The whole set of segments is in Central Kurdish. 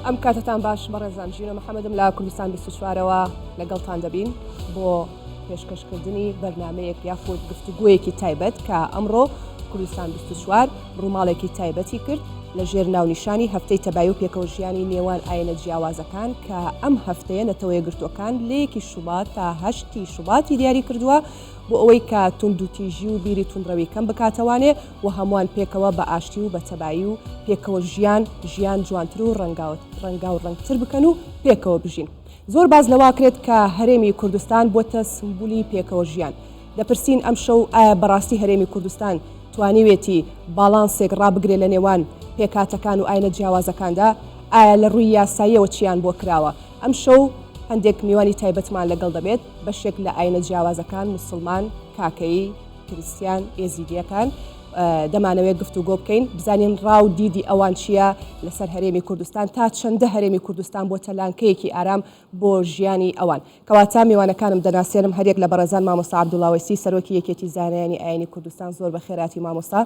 ئەم کاتەتان باش بەڕێزان ژینۆ محەممەدم لە کوردستان 24ەوە لەگەڵتان دەبین بۆ پێشکەشکردنی بەرنمەیەک یاخود گفتوگویەکی تایبەت کە ئەمڕۆ کوردستان 24 ڕووماڵێکی تایبەتی کرد لە ژێر ناونیشانی هەفتەی تەبایی و پێکەوە ژیانی نێوان ئاینە جیاوازەکان کە ئەم هەفتەیە نەتەوەیەکگرتووەکان لە یەکی شوبات تا هەشتی شوباتی دیاری کردووە بۆ ئەوەی کە توندوتیژی و بیری توندڕەوی کەم بکاتەوانێ و هەمووان پێکەوە بە ئاشتی و بە تەبایی و پێکەوە ژیان ژیان جوانتر و ڕەنگاو ڕەنگتر بکەن و پێکەوە بژین. زۆر باس لەوەکرێت کە هەرێمی کوردستان بۆتە سمبولی پێکەوە ژیان. دەپرسین ئەمشەو ئایا بەڕاستی هەرێمی کوردستان توانیوێتی باڵانسێک ڕابگرێ لە نێوان پێکهاتەکان و ئاینە جیاوازەکاندا؟ ئایا لە ڕووی یاساییەوە چیان بۆ کراوە؟ ئەمشەو هەندێک میوانی تایبەتمان لەگەڵ دەبێت، بەشێک لە ئاینە جیاوازەکان، موسڵمان، کاکەیی، کریستیان، ئێزیدییەکان، دەمانەوێت گفتوگۆ بکەین بزانین ڕا و دیدی ئەوان چییە لەسەر هەرێمی کوردستان، تا چەندە هەرێمی کوردستان بۆتە لانکەیەکی ئارام بۆ ژیانی ئەوان. کەواتە میوانەکانم دەناسێنم هەریەک لە بەڕێزان مامۆستا عەبدوڵا وەیسی سەرۆکی یەکێتی زانایانی ئاینی کوردستان زۆر بەخێرهاتی مامۆستا،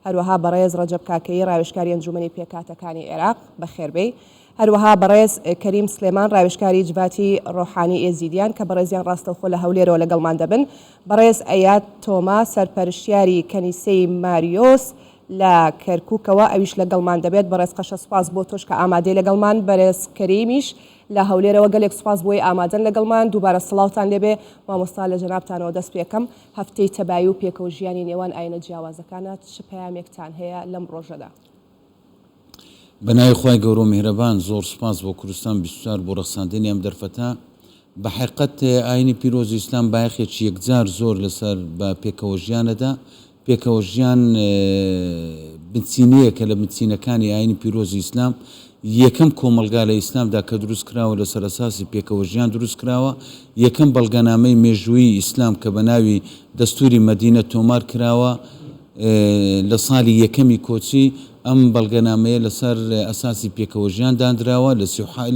هەروەها بەڕێز ڕەجەب کاکەیی ڕاوێژکاری ئەنجومەنی پێکهاتەکانی عێراق بەخێربێی. هەروەها بەڕێز کەریم سلێمان ڕاوێژکاری جڤاتی ڕۆحانی ئێزیدیان کە بەڕێزیان ڕاستەوخۆ لە هەولێرەوە لەگەڵمان دەبن، بەڕێز ئەیاد تۆما سەرپەرشتیاری کەنیسەی ماریۆس لە کەرکوکەوە ئەویش لەگەڵمان دەبێت، بەڕێز قەشە سوپاس بۆ تۆش کە ئامادەی لەگەڵمان، بەرێز کەریمیش لە هەولێرەوە گەلێک سوپاس بۆی ئامادەن لەگەڵمان، دووبارە سڵاوتان لێبێ مامۆستا لە جەنابتانەوە دەست پێکەم، هەفتەی تەبایی و پێکەوە ژیانی نێوان ئاینە جیاوازەکانە چ پەیامێکتان هەیە لەم ڕۆژەدا؟ بە ناوی خوای گەورە و میهرەبان زۆر سوپاس بۆ کوردستان 24 بۆ ڕەخساندنی ئەم دەرفەتە. بە حەقیقەت ئاینی پیرۆزی ئیسلام بایەخێکی یەکجار زۆر لەسەر بە پێکەوە ژیانەدا. پێکەوە ژیان بنچینەیەکە لە بنچینەکانی ئاینی پیرۆزی ئیسلام. یەکەم کۆمەڵگا لە ئیسلامدا کە دروست کراوە لەسەر ئەساسی پێکەوە ژیان دروست کراوە. یەکەم بەڵگەنامەی مێژوویی ئیسلام کە بە ناوی دەستووری مەدینە تۆمار کراوە، لە ساڵی یەکەمی کۆچی، ئەم بەڵگەنامەیە لەسەر ئەساسی پێکەوەژیان داندراوە، لە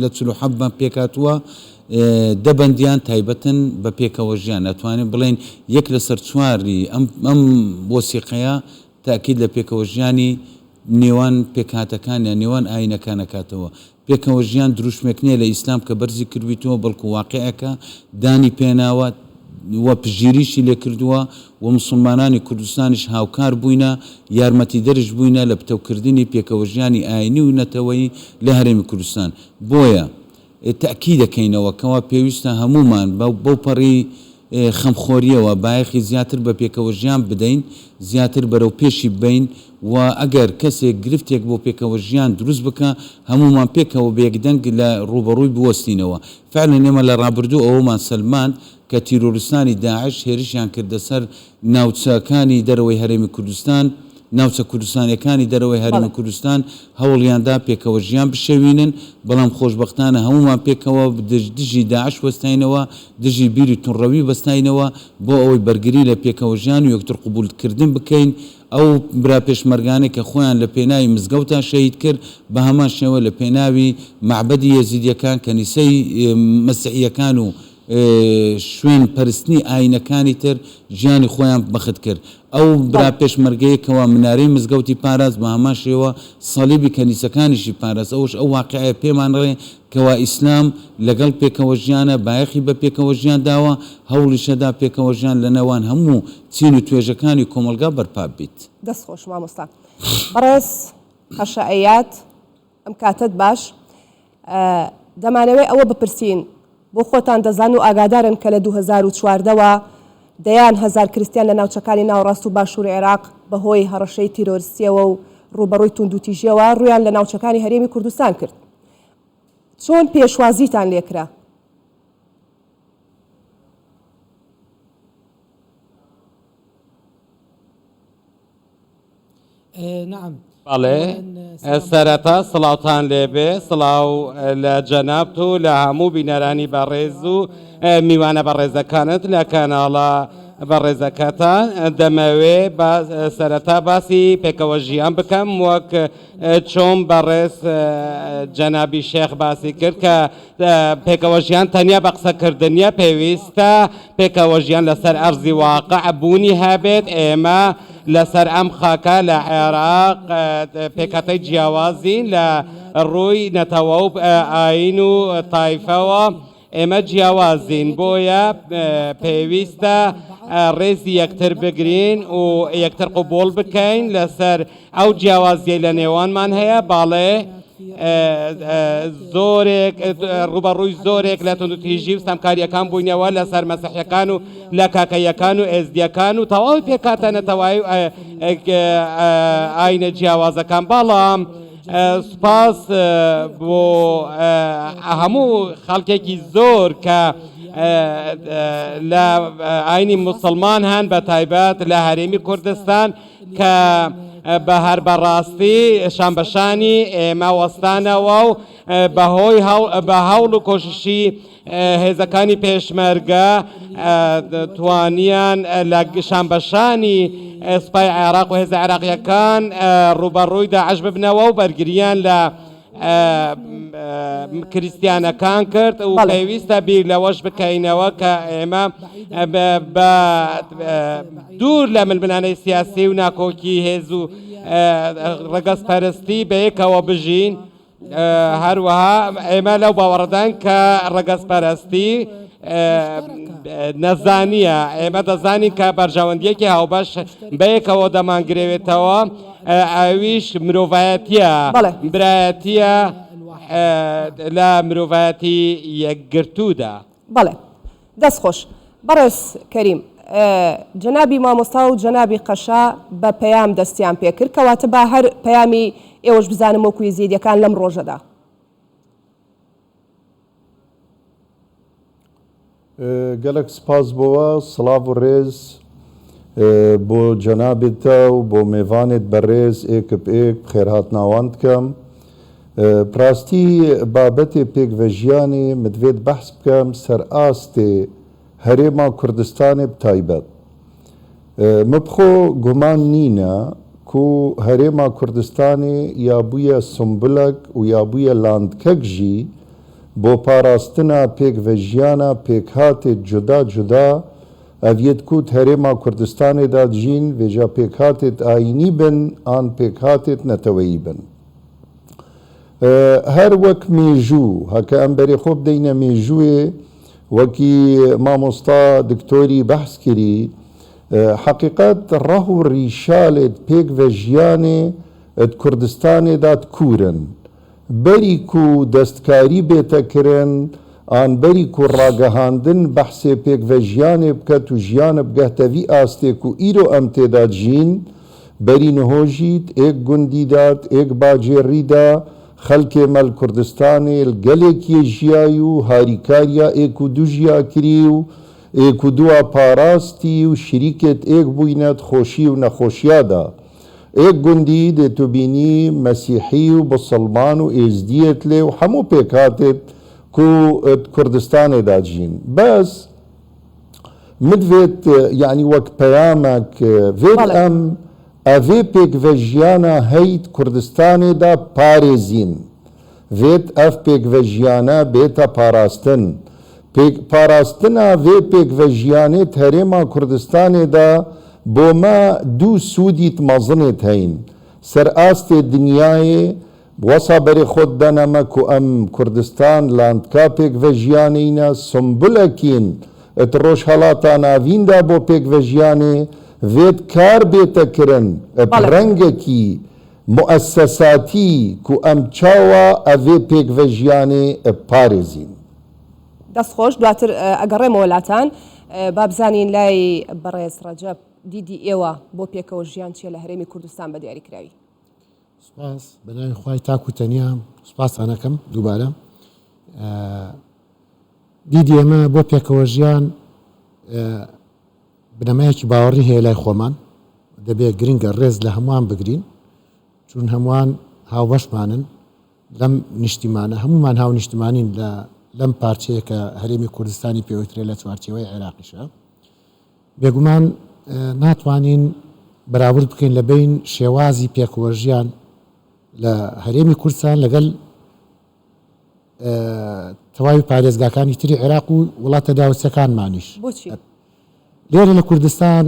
لە 47 بەند پێکهاتووە، دە بەندیان تایبەتن بە پێکەوەژیان، ئەتوانین بڵێین یەک لەسەر چواری ئەم ئەم وەسیقەیە تەئکید لە پێکەوەژیانی نێوان پێکهاتەکان یان نێوان ئایینەکان ئەکاتەوە. پێکەوە ژیان دروشمێک نیە لە ئیسلام کە بەرزی کردبیتەوە بەڵکو واقیعێکە دانی پێناوە و پشتگیریشی لێ کردووە و موسڵمانانی کوردستانیش هاوکار بووینە یارمەتیدەریش بووینە لە پتەوکردنی پێکەوەژیانی ئاینی و نەتەوەیی لە هەرێمی کوردستان بۆیە تەئکیدەکەینەوە کەوا پێویستە هەموومان بەوپەڕی خەمخۆرییەوە بایەخی زیاتر بە پێکەوەژیان بدەین، زیاتر بەرەو پێشی ببەین و ئەگەر کەسێک گرفتێک بۆ پێکەوەژیان دروست بکا، هەموومان پێکەوە بە یەکدەنگ لە ڕووبەڕووی بوەستینەوە. فعلەن ئێمە لە ڕابردوو ئەوەمان سەلماند کە تیرۆریستانی داعش هێرشیان کردە سەر ناوچەکانی دەرەوەی هەرێمی کوردستان، ناوچە کوردستانیەکانی دەرەوەی هەرێمی کوردستان هەوڵیاندا پێکەوە ژیان بشێوینن، بەڵام خۆشبەختانە هەموومان پێکەوە دژی داعش وەستاینەوە، دژی بیری توندڕەوی وەستاینەوە بۆ ئەوەی بەرگری لە پێکەوە ژیان و یەکتر قبوڵکردن بکەین، ئەو برا پێشمەرگانەی کە خۆیان لە پێناوی مزگەوتا شەهید کرد بە هەمان شێوە لە پێناوی مەعبەدی یەزیدیەکان، کەنیسەی مەسیحیەکان و شوێن پەرستنی ئاینەکانی تر ژیانی خۆیان بەخت کرد. ئەو برا پێشمەرگەیە کەوا منارەی مزگەوتی پاراست بە هەمان شێوە سەلیبی کەنیسەکانیشی پاراست ئەوەش ئەو واقیعەیە پێمان ڵێ کەوا ئیسلام لەگەڵ پێکەوە ژیانە بایەخی بە پێکەوە ژیان داوە هەوڵیشەدا پێکەوە ژیان لە نێوان هەموو چین و توێژەکانی کۆمەڵگا بەرپا بیت. دەست خۆش مامۆستا بەڕێز قەشە ئەیاد. ئەم کاتەت باش. دەمانەوێت ئەوە بپرسین، بۆ خۆتان دەزانن و ئاگادارن کە لە 2014 وە دەیان هەزار کریستیان لە ناوچەکانی ناوەڕاست و باشووری عێراق بەهۆی هەڕەشەی تیرۆرستییەوە و ڕووبەڕووی توندوتیژییەوە ڕوویان لە ناوچەکانی هەرێمی کوردستان کرد. چۆن پێشوازیتان لێکرا؟ بەڵێ سەرەتا سڵاوتان لێبێ سڵاو لە جەنابت و لە هەموو بینەرانی بەڕێز و میوانە بەڕێزەکانت لە کەناڵە بەڕێزەکەتان دەمەوێ سەرەتا باسی پێکەوە ژیان بکەم وەک چۆن بەڕێز جەنابی شێخ باسی کرد کە پێکەوە ژیان تەنیا بە قسەکردن نییە پێویستە پێکەوە ژیان لەسەر ئەرزی واقع بوونی هەبێت ئێمە. لەسەر ئەم خاکە لە عێراق پێکهاتەی جیاوازین لە ڕووی نەتەوە و ئایین و تایفەوە ئێمە جیاوازین بۆیە پێویستە ڕێزی یەکتر بگرین و یەکتر قبوڵ بکەین لەسەر ئەو جیاوازیەی لە نێوانمان هەیە باڵێ زۆرێک ڕوبەڕووی زۆرێک لە توندوتیژی و ستەمکارییەکان بووینەوە لەسەر مەسیحیەکان و لە کاکەییەکان و ئێزدیەکان و تەواوی پێکهاتە نەتەوایی و ئاینە جیاوازەکان بەڵام سوپاس بۆ هەموو خەڵکێکی زۆر کە لە ئاینی موسڵمان هەن بە تایبەت لە هەرێمی کوردستان کە بە هەر بەڕاستی شانبەشانی ئێمە وەستانەوە و بەهۆی بە هەوڵ و کۆششی هێزەکانی پێشمەرگە توانیان لە شانبەشانی سوپای عێراق و هێزە عێراقیەکان ڕووبەڕووی داعش ببنەوە و بەرگریان لە کریستیانەکان کرد و پێویستە بیر لەوەش بکەینەوە کە ئێمە بە دوور لە ململانێی سیاسی و ناکۆکی هێز و ڕەگەزپەرستی بەیەکەوە بژین. هەروەها ئێمە لەو باوەڕدان کە ڕەگەزپەرستی نەزانییە، ئێمە دەزانین کە بەرژەوەندییەکی هاوبەش بەیەکەوە دەمانگرێتەوە، ئەویش مرۆڤایەتییە، برایەتییە لە مرۆڤایەتی یەکگرتوودا. بەڵێ دەست خۆش. بەڕێز کەریم، جەنابی مامۆستا و جەنابی قەشە بە پەیام دەستیان پێکرد، کەواتە با هەر پەیامی ئێوەش بزانم وەکو یزیدیەکان لەم ڕۆژەدا. گەلەک سپاس بۆوە سڵاڤ و ڕێز بۆ جەنابت تە و بۆ مێڤانێت بەڕێز ئێک ب ئێک بخێرهاتناوان دکەم. پراستی بابەتێ پێکڤە ژیانێ مدڤێت بەحس بکەم سەر ئاستێ هەرێما کوردستانێ بتایبەت. م بخۆ گومان نینە کو هەرێما کوردستانێ یا بویە سومبلەک و یا بویە لاندکەک ژی بۆ پاراستنا پێکڤە ژیانا پێکهاتێت جودا جودا ئەڤیەت کو د هەرێما کوردستانێ دا دژین ڤێجا پێکهاتێت ئایینی بن ئان پێکهاتێت نەتەوەیی بن. هەر وەک مێژوو، هەکە ئەم بەرێ خۆ بدەینە مێژووێ وەکی مامۆستا دکتۆری بەحس کری، حەقیقەت ڕەه و ڕیشالێت پێکڤە ژیانێ د کوردستانێ دا دکوورن. بەری کو دەستکاری بێتە کرن ئان بەری کو ڕاگەهاندن بەحسێ پێکڤە ژیانێ بکەت و ژیانە بگەهتە ڤی ئاستێ کو ئیرۆ ئەم تێدا دژین، بەری نهۆ ژیت ئێک گوندی دات ئێک باجێڕی دا خەلکێ مەل کوردستانێ لگەلێکیێ ژیای و هاریکاریا ئێک و دو ژیا کری و ئێک و دوا پاراستی و شریکێت ئێک بوینەت خۆشی و نەخۆشیا دا ئێک گوندی دێ تو بینی مەسیحی و بسڵمان و ئێزدیێت لێ و حەموو پێکهاتێت کو کوردستانێ دا دژین بەس مدڤێت یەعنی وەک پەیامەک ڤێت ئەم ئەڤێ پێکڤە ژیانا هەیت کوردستانێ دا پارێزین ڤێت ئەڤ پێکڤە ژیانە بێتە پاراستن پێک پاراستنا ڤێ پێکڤە ژیانێت هەرێما کوردستانێ دا بۆ مە دوو سوودیت مەزنێت هەین سەر ئاستێ دنیایێ وەسا بەرێ خۆت دەنەمە کو ئەم کوردستان لاندکا پێکڤە ژیانێینە سمبلەکین ت ڕۆژهەڵاتا ناڤیندا بۆ پێکڤە ژیانێ ڤێت کار بێتە کرن ت ڕەنگەکی موئەسەساتی کو ئەم چاوا ئەڤێ پێکڤە ژیانێ پارێزین. دەست خۆش دواتر ئەگەڕێمەوە لاتان با بزانین لای بەڕێز ڕەجەب دیدی ئێوە بۆ پێکەوە ژیان چیە لە هەرێمی کوردستان بە دیاریکراوی؟ سوپاس بە ناوی خوای تاک و تەنیا سوپاستان ئەکەم دووبارە دیدی ئێمە بۆ پێکەوە ژیان بنەمایەکی باوەڕی هەیە لای خۆمان دەبێت گرنگە ڕێز لە هەمووان بگرین چون هەمووان هاوبەشمانن لەم نیشتیمانە هەمومان هاو نیشتمانین لە لەم پارچەیە کە هەرێمی کوردستانی پێوترێ لە چوارچێوەی عێراقیشە بێگومان ناتوانین بەراورد بکەین لە بەین شێوازی پێکەوەژیان لە هەرێمی کوردستان لەگەل تەواوی پارێزگاکانی تری عێراق و وڵاتە داوسەکانمانیش. بۆچی؟ لێرە لە کوردستان.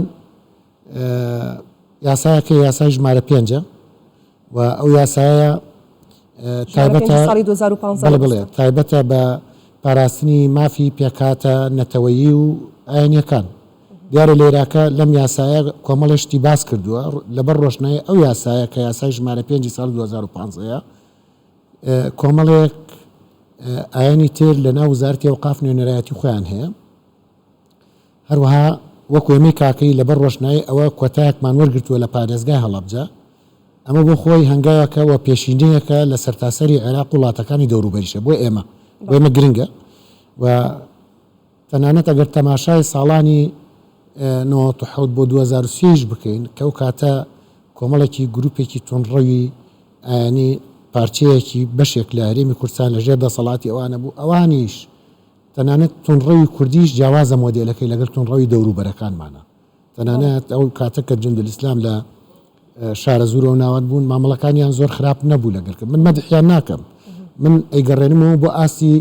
یاسایەکە یاسای ژمارە پێنجە و ئەو یاسایە تایبەتە ساڵی 2015 بەڵێ بڵێ تایبەتە بە پاراستنی مافی پێکهاتە نەتەوەیی و ئاینیەکان. دیارە لێراکە لەم یاسایە کۆمەڵێ شتی باس کردووە لەبەر ڕۆشنایی ئەو یاسایە کە یاسای ژمارە پێنجی ساڵی 2015 ە کۆمەڵێک ئایینی تر لە ناو وەزارەتی ئەوقاف نوێنەرایەتی خۆیان هەیە. هەروەها وەکو ئێمەی کاکەیی لەبەر ڕۆشنایی ئەوە کۆتایەکمان وەرگرتووە لە پارێزگای هەڵەبجە، ئەمە بۆ خۆی هەنگاوێکە و پێشینەیەکە لە سەرتاسەری عێراق و وڵاتەکانی دەوروبەریشە بۆ ئێمە بۆ ئێمە گرنگە و تەنانەت ئەگەر تەماشای ساڵانی 97 بۆ 2003 یش بکەین کە ئەو کاتە کۆمەڵێکی گروپێکی توندڕەوی ئایینی پارچەیەکی بەشێک لە هەرێمی کوردستان لەژێر دەسەڵاتی ئەوانە بوو ئەوانیش تەنانەت توندڕەوی کوردیش جیاوازە مۆدێلەکەی لەگەڵ توندڕەوی دەوروبەرەکانمانە. تەنانەت ئەو کاتە کە جوندالئیسلام لە شارەزوورەوە ناوەند بوون مامەڵەکانیان زۆر خراپ نەبوو لەگەڵ کە من مەدحیان ناکەم من ئەیگەڕێنمەوە بۆ ئاستی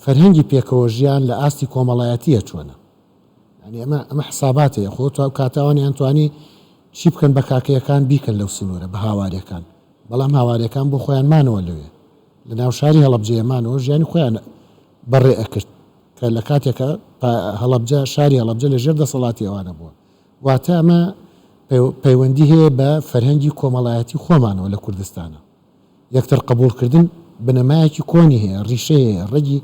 فەرهەنگی پێکەوە ژیان لە ئاستی کۆمەڵایەتیە چۆنە یعنی ئەمە ئەمە حساباتەیە خۆ تو کاتەوانیان توانی چی بکەن بە کاکەیەکان بیکەن لەو سنوورە بە هاوارەکان بەڵام هاوارەکان بۆ خۆیان مانەوە لەوێ لە ناو شاری هەڵەبجەیە مانەوە ژیانی خۆیان بەڕێ ئەکرد کە لە کاتێکا هەڵەبجە شاری هەڵەبجە لە ژێر دەسەڵاتی ئەوانە بووە واتە ئەمە پەیوەندی هەیە بە فەرهەنگی کۆمەڵایەتی خۆمانەوە لە کوردستانە یەکتر قبوڵکردن بنەمایەکی کۆنی هەیە ڕیشەی هەیە ڕەگی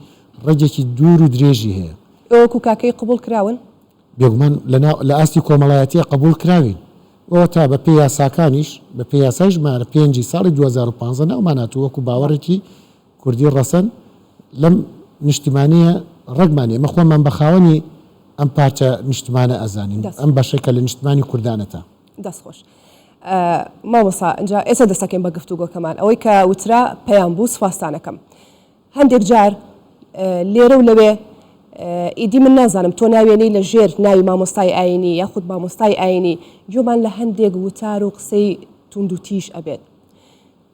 ڕەگێکی دوور و درێژی هەیە. ئێوە وەکو کاکەیی قبوڵ کراون؟ بێگومان لە ناو لە ئاستی کۆمەڵایەتیە قبوڵ کراوین و تا بە پێی یاساکانیش بە پێی یاسای ژمارە پێنجی ساڵی 2015 ناومان هاتووە وەکو باوەڕێکی کوردی ڕەسەن لەم نیشتیمانەیە ڕەگمان ئێمە خۆمان بە خاوەنی ئەم پارچە نیشتمانە ئەزانین ئەم بەشە کە لە نیشتمانی کوردانەتە. دەست خۆش مامۆستا ئینجا ئێستا دەستەکەین بە گفتوگۆکەمان ئەوەی کە وترا پەیام بوو سوپاستان ئەکەم هەندێک جار لێرە و لەوێ ئیدی من نازانم تۆ ناوێنەی لە ژێر ناوی مامۆستای ئاینی یاخود مامۆستای ئاینی گوێمان لە هەندێک وتار و قسەی توندوتیژ ئەبێت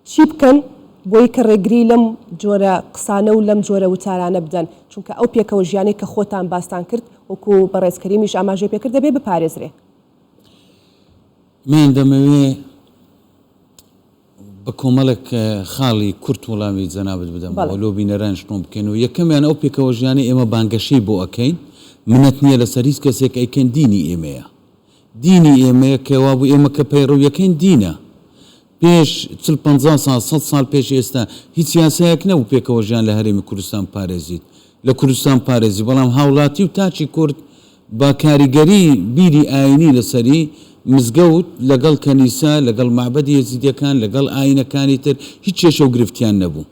چی بکەن بۆی کە ڕێگری لەم جۆرە قسانە و لەم جۆرە وتارانە بدەن، چونکە ئەو پێکەوە ژیانەی کە خۆتان باستان کرد وەکو بەڕێز کەریمیش ئاماژەی پێکرد دەبێ بپارێزرێ. من دەمەوێ بە کۆمەڵێک خاڵی کورت وڵامی جەنابت بدەمەوە لۆ بینەرانیش ڕوون بکەینەوە، یەکەمیان ئەو پێکەوە ژیانەی ئێمە بانگەشەی بۆ ئەکەین منەت نییە لەسەر هیچ کەسێک ئەیکەین دینی ئێمەیە، دینی ئێمەیە کە وابوو ئێمە کە پەیڕەویەکەین دینە. پێش چل پەنجا ساڵ سەد ساڵ پێش ئێستا هیچ یاسایەک نەبوو پێکەوە ژیان لە هەرێمی کوردستان بپارێزیت لە کوردستان بپارێزی بەڵام هاوڵاتی و تاکی کورد بە کاریگەری بیری ئاینی لەسەری مزگەوت لەگەڵ کەنیسە لەگەڵ مەعبەدی یەزیدیەکان لەگەڵ ئاینەکانی تر هیچ کێشە و گرفتیان نەبوو.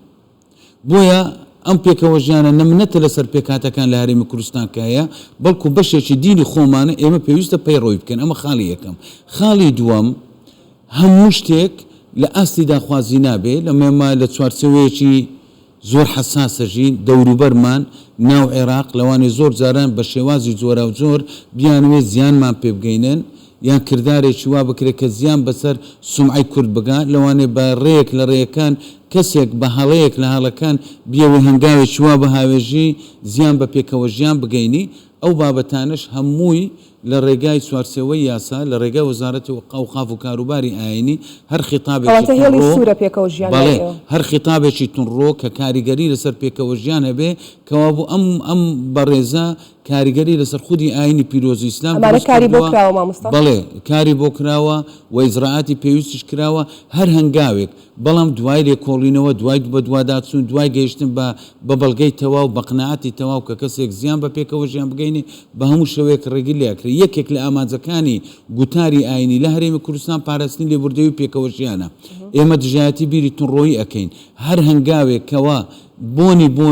بۆیە ئەم پێکەوەژیانە نە منەتە لەسەر پێکهاتەکان لە هەرێمی کوردستان کە هەیە، بەڵکو بەشێکی دینی خۆمانە، ئێمە پێویستە پەیڕەوی بکەین، ئەمە خاڵی یەکەم. خاڵی دووەم، هەموو شتێک لە ئاستی داخوازی نابێ، لە ئێمە لە چوارچێوەیەکی زۆر حەساس ئەژین، دەوروبەرمان، ناو عێراق، لەوانەیە زۆر جاران بە شێوازی جۆراوجۆر بیانەوێ زیانمان پێ بگەینن، یان کردارێکی وا بکرێت کە زیان بەسەر سومعەی کورد بگات، لەوانەیە بە ڕێیەک لە ڕێیەکان کەسێک بە هەڵەیەک لە هەڵەکان بیەوێ هەنگاوێکی وا بهاوێژی زیان بە پێکەوەژیان بگەینی، ئەو بابەتانەش هەمووی لە ڕێگای چوارچێوەی یاسا، لە ڕێگای وەزارەتی ئەوقاف و کاروباری ئایینی هەر خیتابێکی کەواتە هێڵی توندڕۆ، سوورە پێکەوەژیان لای بەڵێ ئێوە. هەر خیتابێکی توندڕۆ کە کاریگەری لەسەر پێکەوەژیان هەبێ، کەوابوو ئەم ئەم بەڕێزە کاریگەری لەسەر خودی ئاینی پیرۆزی ئیسلام ئەمانە دروست کاری بۆ کردووە، کراوە مامۆستا؟ بەڵێ کاری بۆ کراوە و ئیجرائاتی پێویستیش کراوە، هەر هەنگاوێک، بەڵام دوای لێکۆڵینەوە، دوای بەدواداچوون، دوای گەیشتن بە بە بەڵگەی تەواو، بە قناعەتی تەواو کە کەسێک زیان بە پێکەوە ژیان بگەینێ، بە هەموو شێوەیەک ڕێگری لێ ئەکرێ. یەکێک لە ئامانجەکانی گوتاری ئاینی لە هەرێمی کوردستان پاراستنی لێبوردەیی و پێکەوە ژیانە. ئێمە دژایەتی بیری توندڕۆیی ئەکەین. هەر هەنگاوێک کەوا بۆنی بۆ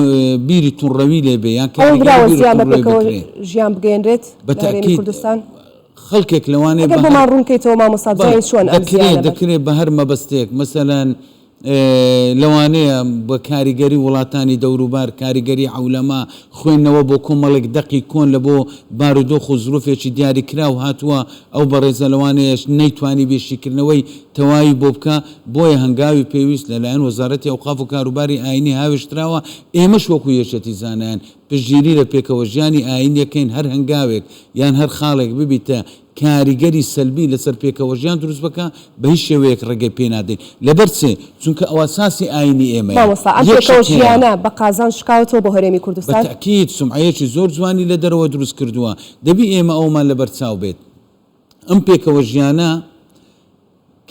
بیری توندڕەوی لێ بێ یان هەوڵ کاریگەری دراوە بیری زیان بە توندڕەوی پێکەوە بکرێ. ژیان بگەیەنرێت بە لە هەرێمی تەئکید کوردستان؟ خەڵکێک لەوانەیە ئەگەر بە هەر بۆمان ڕوون کەیتەوە مامۆستا بەڵێ بزانین چۆن ئەم دەکرێ زیانە بەر. دەکرێ بە هەر مەبەستێک مەسەلەن لەوانەیە بە کاریگەری وڵاتانی دەوروبەر، کاریگەری عەولەمە، خوێندنەوە بۆ کۆمەڵێک دەقی کۆن لە بۆ بارودۆخ و زروفێکی دیاریکراو هاتووە، ئەو بەڕێزە لەوانەیەش نەیتوانیبێ شیکردنەوەی تەواوی بۆ بکا، بۆیە هەنگاوی پێویست لەلایەن وەزارەتی ئەوقاف و کاروباری ئایینی هاوێشتراوە، ئێمەش وەکو یەکێتی زانایان پشتگیری لە پێکەوەژیانی ئایینی ئەکەین، هەر هەنگاوێک یان هەر خاڵێک ببیتە. کاریگەری سەلبی لەسەر پێکەوەژیان دروست بکا بە هیچ شێوەیەک ڕێگەی پێ نادەین لەبەر چ؟ چونکە ئەوە ئەساسی ئاینی ئێمەیە مامۆستا ئەم یەک پێکەوە شت هەیە. ژیانە بە قازانج شکاوەتەوە بۆ هەرێمی بە کوردستان؟ تەئکید سومعەیەکی زۆر جوانی لە دەرەوە دروست کردووە دەبی ئێمە ئەوەمان لەبەر چاو بێت ئەم پێکەوە ژیانە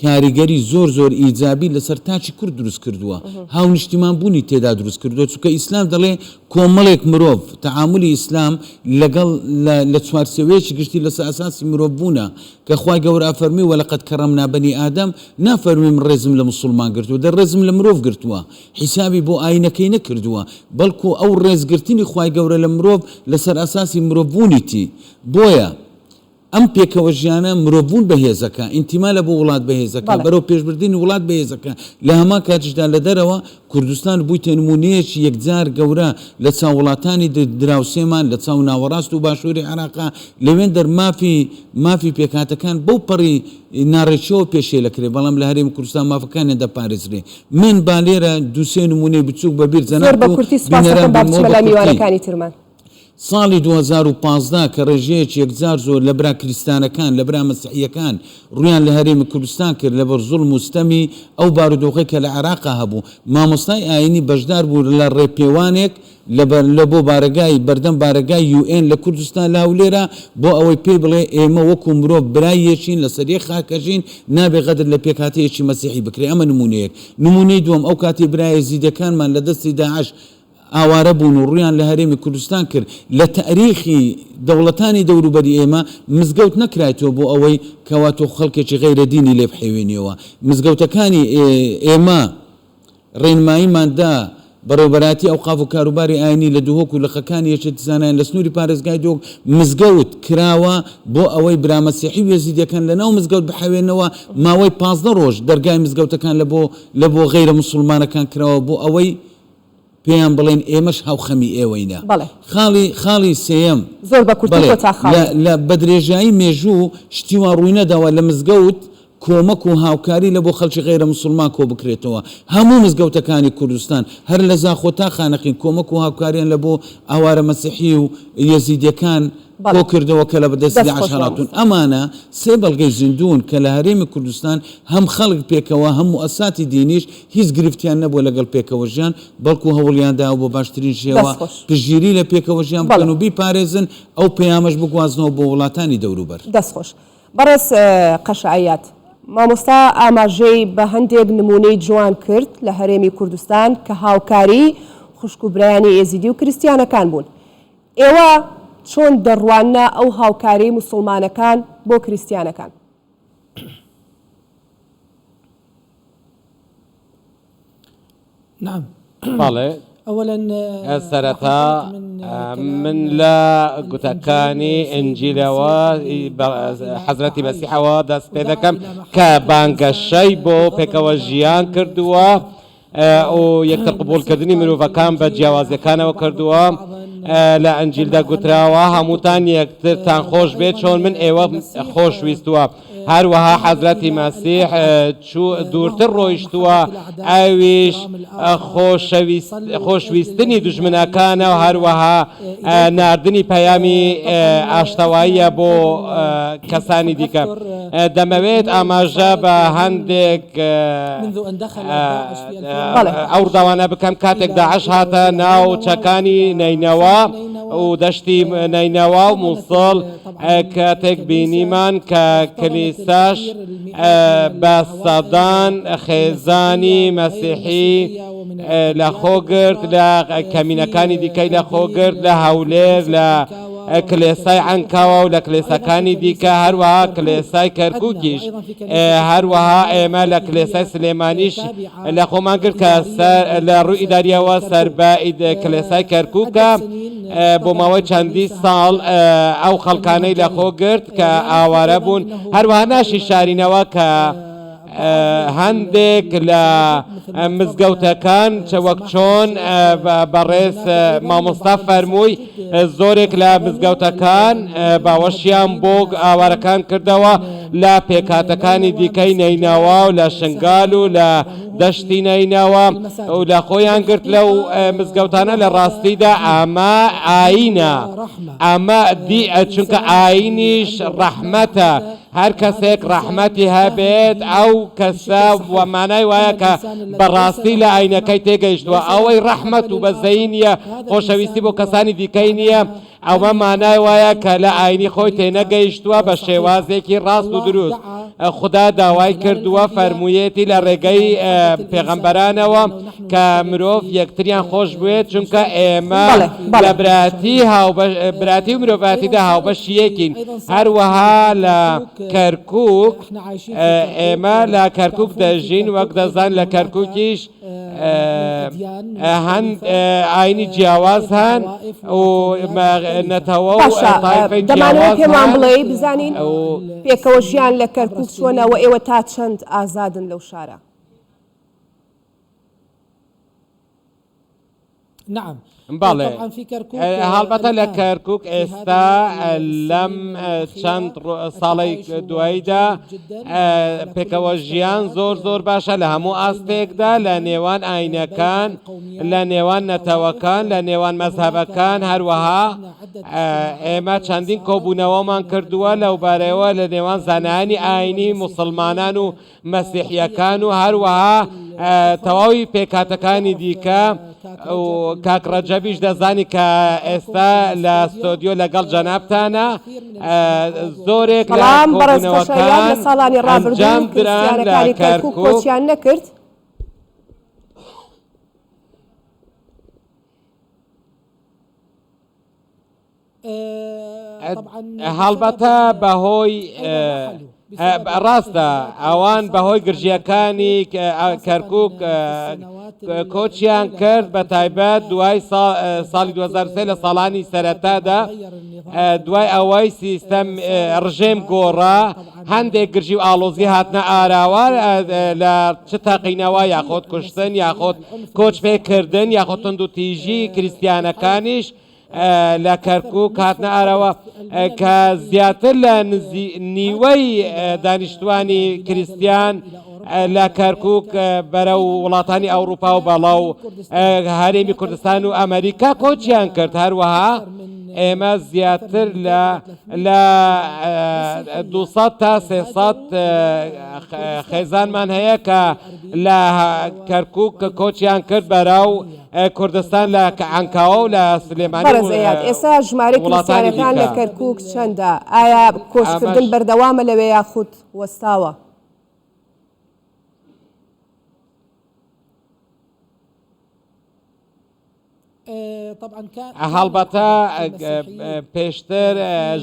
کاریگەری زۆر زۆر ئیجابی لەسەر تاکی کورد دروست کردووە، هاونیشتیمان بوونی تێدا دروست کردووە، چونکە ئیسلام دەڵێ کۆمەڵێک مرۆڤ، تەعامولی ئیسلام لەگەڵ لە لە چوارچێوەیەکی گشتی لەسەر ئەساسی مرۆڤ بوونە، کە خوای گەورە ئەفەرموێ ولقد کرمنا بنی آدم، نافەرموێ من ڕێزم لە موسوڵمان گرتووە، دە ڕێزم لە مرۆڤ گرتووە، حیسابی بۆ ئاینەکەی نەکردووە، بەڵکو ئەو ڕێزگرتنی خوای گەورە لە مرۆڤ لەسەر ئەساسی مرۆڤ بوونیتی، بۆیە. ئەم پێکەوە ژیانە مرۆڤبوون بەهێزەکا، ئینتیما لە بۆ وڵات بەهێزەکا، بەرەو پێشبردنی وڵات بەهێزەکا، لە هەمان کاتیشدا لە دەرەوە کوردستان بوویتە نموونەیەکی یەکجار گەورە لە چاو وڵاتانی دراوسێمان، لە چاو ناوەڕاست و باشووری عێراقا، لەوێندەر مافی مافی پێکهاتەکان بەو پەڕی ناڕێکیەوە پێشێلەکرێ، بەڵام لە هەرێمی کوردستان مافەکانیان دەپارێزرێ. من با لێرە دوو سێ نموونەی بچووک بە بیر زۆر جەنابت بە و کورتی بینەران سوپاستەکەم با بێنمەوە بچمە بە لای کورتی. میوانەکانی ترمان. ساڵی 2015 کە ڕێژەیەکی یەکجار زۆر لە برا کریستانەکان، لە برا مەسیحییەکان ڕوویان لە هەرێمی کوردستان کرد لەبەر زوڵم و ستەمی ئەو بارودۆخەی کە لە عێراقا هەبوو، مامۆستای ئایینی بەشدار بوو لە ڕێپێوانێک لە لە بۆ بارەگای بەردەم بارەگای یو ئێن لە کوردستان لە هەولێرا بۆ ئەوەی پێی بڵێ ئێمە وەکوو مرۆڤ برای یەکین لەسەر یەک خاک ئەژین نابێ غەدر لە پێکهاتەیەکی مەسیحی بکرێ ئەمە نموونەیەک. نموونەی دووەم ئەو کاتەی برا ئێزیدەکانمان لە دەستی داعش ئاوارە بوون و ڕوویان لە هەرێمی کوردستان کرد، لە تەئریخی دەوڵەتانی دەوروبەری ئێمە مزگەوت نەکرایتەوە بۆ ئەوەی کەوا تۆ خەڵکێکی غەیرە دینی لێ بحەوێنیەوە. مزگەوتەکانی ئێمە ڕێنماییمان دا بەڕێوەبەرایەتی ئەوقاف و کاروباری ئاینی لە دهۆک و لقەکانی یەکێتی زانایان لە سنووری پارێزگای دهۆک مزگەوت کراوە بۆ ئەوەی برا مەسیحی و یەزیدیەکان لە ناو مزگەوت بحەوێنەوە، ماوەی 15 ڕۆژ دەرگای مزگەوتەکان لە بۆ لە بۆ غەیرە موسوڵمانەکان کراوە بۆ ئەوەی پێیان بڵێن ئێمەش هاوخەمی ئێوەینە. بەڵێ. خاڵی خاڵی سێیەم. زۆر بە کورتی بەڵێ کۆتا خاڵ. لە لە بە درێژایی مێژوو شتی وا ڕووی نەداوە لە مزگەوت کۆمەک و هاوکاری لە بۆ خەڵکی غەیرە موسوڵمان کۆ بکرێتەوە. هەموو مزگەوتەکانی کوردستان هەر لە زاخۆ تا خانەقین کۆمەک و هاوکاریان لە بۆ ئاوارە مەسیحی و یەزیدیەکان بەڵێ. کۆ کردەوە کە لە دەستی دەست داعش خۆش هەڵاتوون. مامۆستا. ئەمانە سێ بەڵگەی زیندوون کە لە هەرێمی کوردستان هەم خەڵک پێکەوە هەم موئەسساتی دینیش هیچ گرفتیان نەبووە لەگەڵ پێکەوەژیان، بەڵکو هەوڵیان داوە بە باشترین شێوە دەست خۆش. پشتگیری لە پێکەوەژیان بەڵێ. بکەن و بیپارێزن، ئەو پەیامەش بگوازنەوە بۆ وڵاتانی دەوروبەر. دەست خۆش. بەڕێز قەشە ئەیاد، مامۆستا ئاماژەی بە هەندێک نموونەی جوان کرد لە هەرێمی کوردستان کە هاوکاری خوشک و برایانی ئێزیدی و کریستیانەکان بوون. ئێوە چۆن دەڕواننە ئەو هاوکاریەی موسوڵمانەکان بۆ کریستیانەکان؟ بەڵێ، سەرەتا من لە گوتەکانی ئینجیلەوە حەزرەتی مەسیحەوە دەست پێ دەکەم کە بانگەشەی بۆ پێکەوە ژیان کردووە و یەکتر قبوڵکردنی مرۆڤەکان بە جیاوازیەکانەوە کردووە. لە ئەنجیلدا گوتراوە هەمووتان یەکترتان خۆش بێت چۆن من ئێوە خۆش ویستووە. هەروەها حەزرەتی مەسیح چوو دوورتر ڕۆیشتووە ئەویش خۆشویستنی دوژمنەکانە و هەروەها ناردنی پەیامی ئاشتەواییە بۆ کەسانی دیکە. دەمەوێت ئاماژە بە هەندێک ئەو ڕووداوانە بکەم کاتێک داعش هاتە ناو چەکانی نەینەوا و دەشتی نەینەوا و مووسڵ کاتێک بینیمان کە کلیساش بە سەدان خێزانی مەسیحی لەخۆ گرت لە کەمینەکانی دیکەی لەخۆ گرت لە هەولێر لە کلێسای عەنکاوە و لە کلێساکانی دیکە هەروەها کلێسای کەرکوکیش هەروەها ئێمە لە کلێسای سلێمانیش لە خۆمان کرد کە لە ڕووی ئیداریەوە سەر بە کلێسای کەرکوکە بۆ ماوەی چەندی ساڵ ئەو خەڵکانەی لە خۆ گرت کە ئاوارە بوون هەروەها ناشی شارینەوە کە هەندێک لە مزگەوتەکان وەک چۆن بەڕێز مامۆستا فەرمووی زۆرێک لە مزگەوتەکان باوەشیان بۆ ئاوارەکان کردەوە. لە پێکهاتەکانی دیکەی نەینەوا و لە شنگال و لە دەشتی نەینەوا و لە خۆیان گرت لەو مزگەوتانە لە ڕاستیدا ئەمە ئاینە ئەمە دی چونکە ئاینیش ڕەحمەتە هەر کەسێک ڕەحمەتی هەبێت ئەو کەسە وە مانای وایە کە بەڕاستی لە ئاینەکەی تێگەیشتووە ئەوەی ڕەحمەت و بەزەیی نییە خۆشەویستی بۆ کەسانی دیکەی نییە ئەوە مانای وایە کە لە ئاینی خۆی تێنەگەیشتووە بە شێوازێکی ڕاست و دروست. خودا داوای کردووە فەرموویەتی لە ڕێگەی پێغەمبەرانەوە کە مرۆڤ یەکتریان خۆش بوێت چونکە ئێمە لە براتی براتی و مرۆڤاتیدا هاوبەشی یەکین. هەروەها لە کەرکووک ئێمە لە کەرکووک دەژین وەک دەزان لە کەرکووکیش هەن ئاینی جیاواز هەن و نەتەوە و باشە تایفەی دەمانەوێت جیاواز پێمان هەن بڵێی بزانین و پێکەوە ژیان لە کەرکوک چۆنە و ئێوە تا چەند ئازادن لەو شارە؟ بەڵێ، هەڵبەتە لە کەرکوک ئێستا لەم چەند ساڵەی دواییدا پێکەوە ژیان زۆر زۆر باشە لە هەموو ئاستێکدا لە نێوان ئاینەکان، لە نێوان نەتەوەکان، لە نێوان مەزهەبەکان، هەروەها ئێمە چەندین کۆبوونەوەمان کردووە لەوبارەیەوە لە نێوان زانایانی ئاینی موسڵمانان و مەسیحیەکان و هەروەها تەواوی پێکهاتەکانی دیکە و کاک ڕەجەبیش دەزانی کە ئێستا لە ستۆدیۆ لەگەڵ جەنابتانە زۆرێک لە بەڵام بەڕێز قەشەیان کۆبوونەوەکان لە ساڵانی ڕابردوو ئەنجام دران لە کریستیانەکانی کەرکوک کەرکوک. کۆچیان نەکرد. هەڵبەتە بەهۆی ڕاستە ئەوان بەهۆی گرژیەکانی کەرکک کۆچیان کرد بە تایبەت دوای ساڵی 2023 لە ساڵانی سەرەتادا دوای ئەوەی سیستەم ڕژێم گۆڕا هەندێک گرژی و ئاڵۆزی هاتنە ئاراوە لە چ تەقینەوە یاخۆت کوشتن یاخۆت کۆچ پێکردن یاخۆت توندوتیژی کریسیانەکانیش لە کەرکوک هاتنە ئاراوە کە زیاتر لە نیوەی دانیشتوانی کریستیان لە کەرکوک بەرەو وڵاتانی ئەوروپا و بەڵاو هەرێمی کوردستان و ئەمریکا کۆچیان کرد هەروەها ئێمە زیاتر لە لە 200 تا 300 خێزانمان هەیە کە لە کەرکوک کۆچیان کرد بەرەو کوردستان لە عەنکاوە و لە سلێمانی و بەڕێز ئەیاد ئێستا ژمارەی وڵاتانی کریستیانەکان لە دیکە. کەرکووک چەندە؟ ئایا کۆچکردن ئەمەش. بەردەوامە لەوێ یاخود وەستاوە؟ هەڵبەتە پێشتر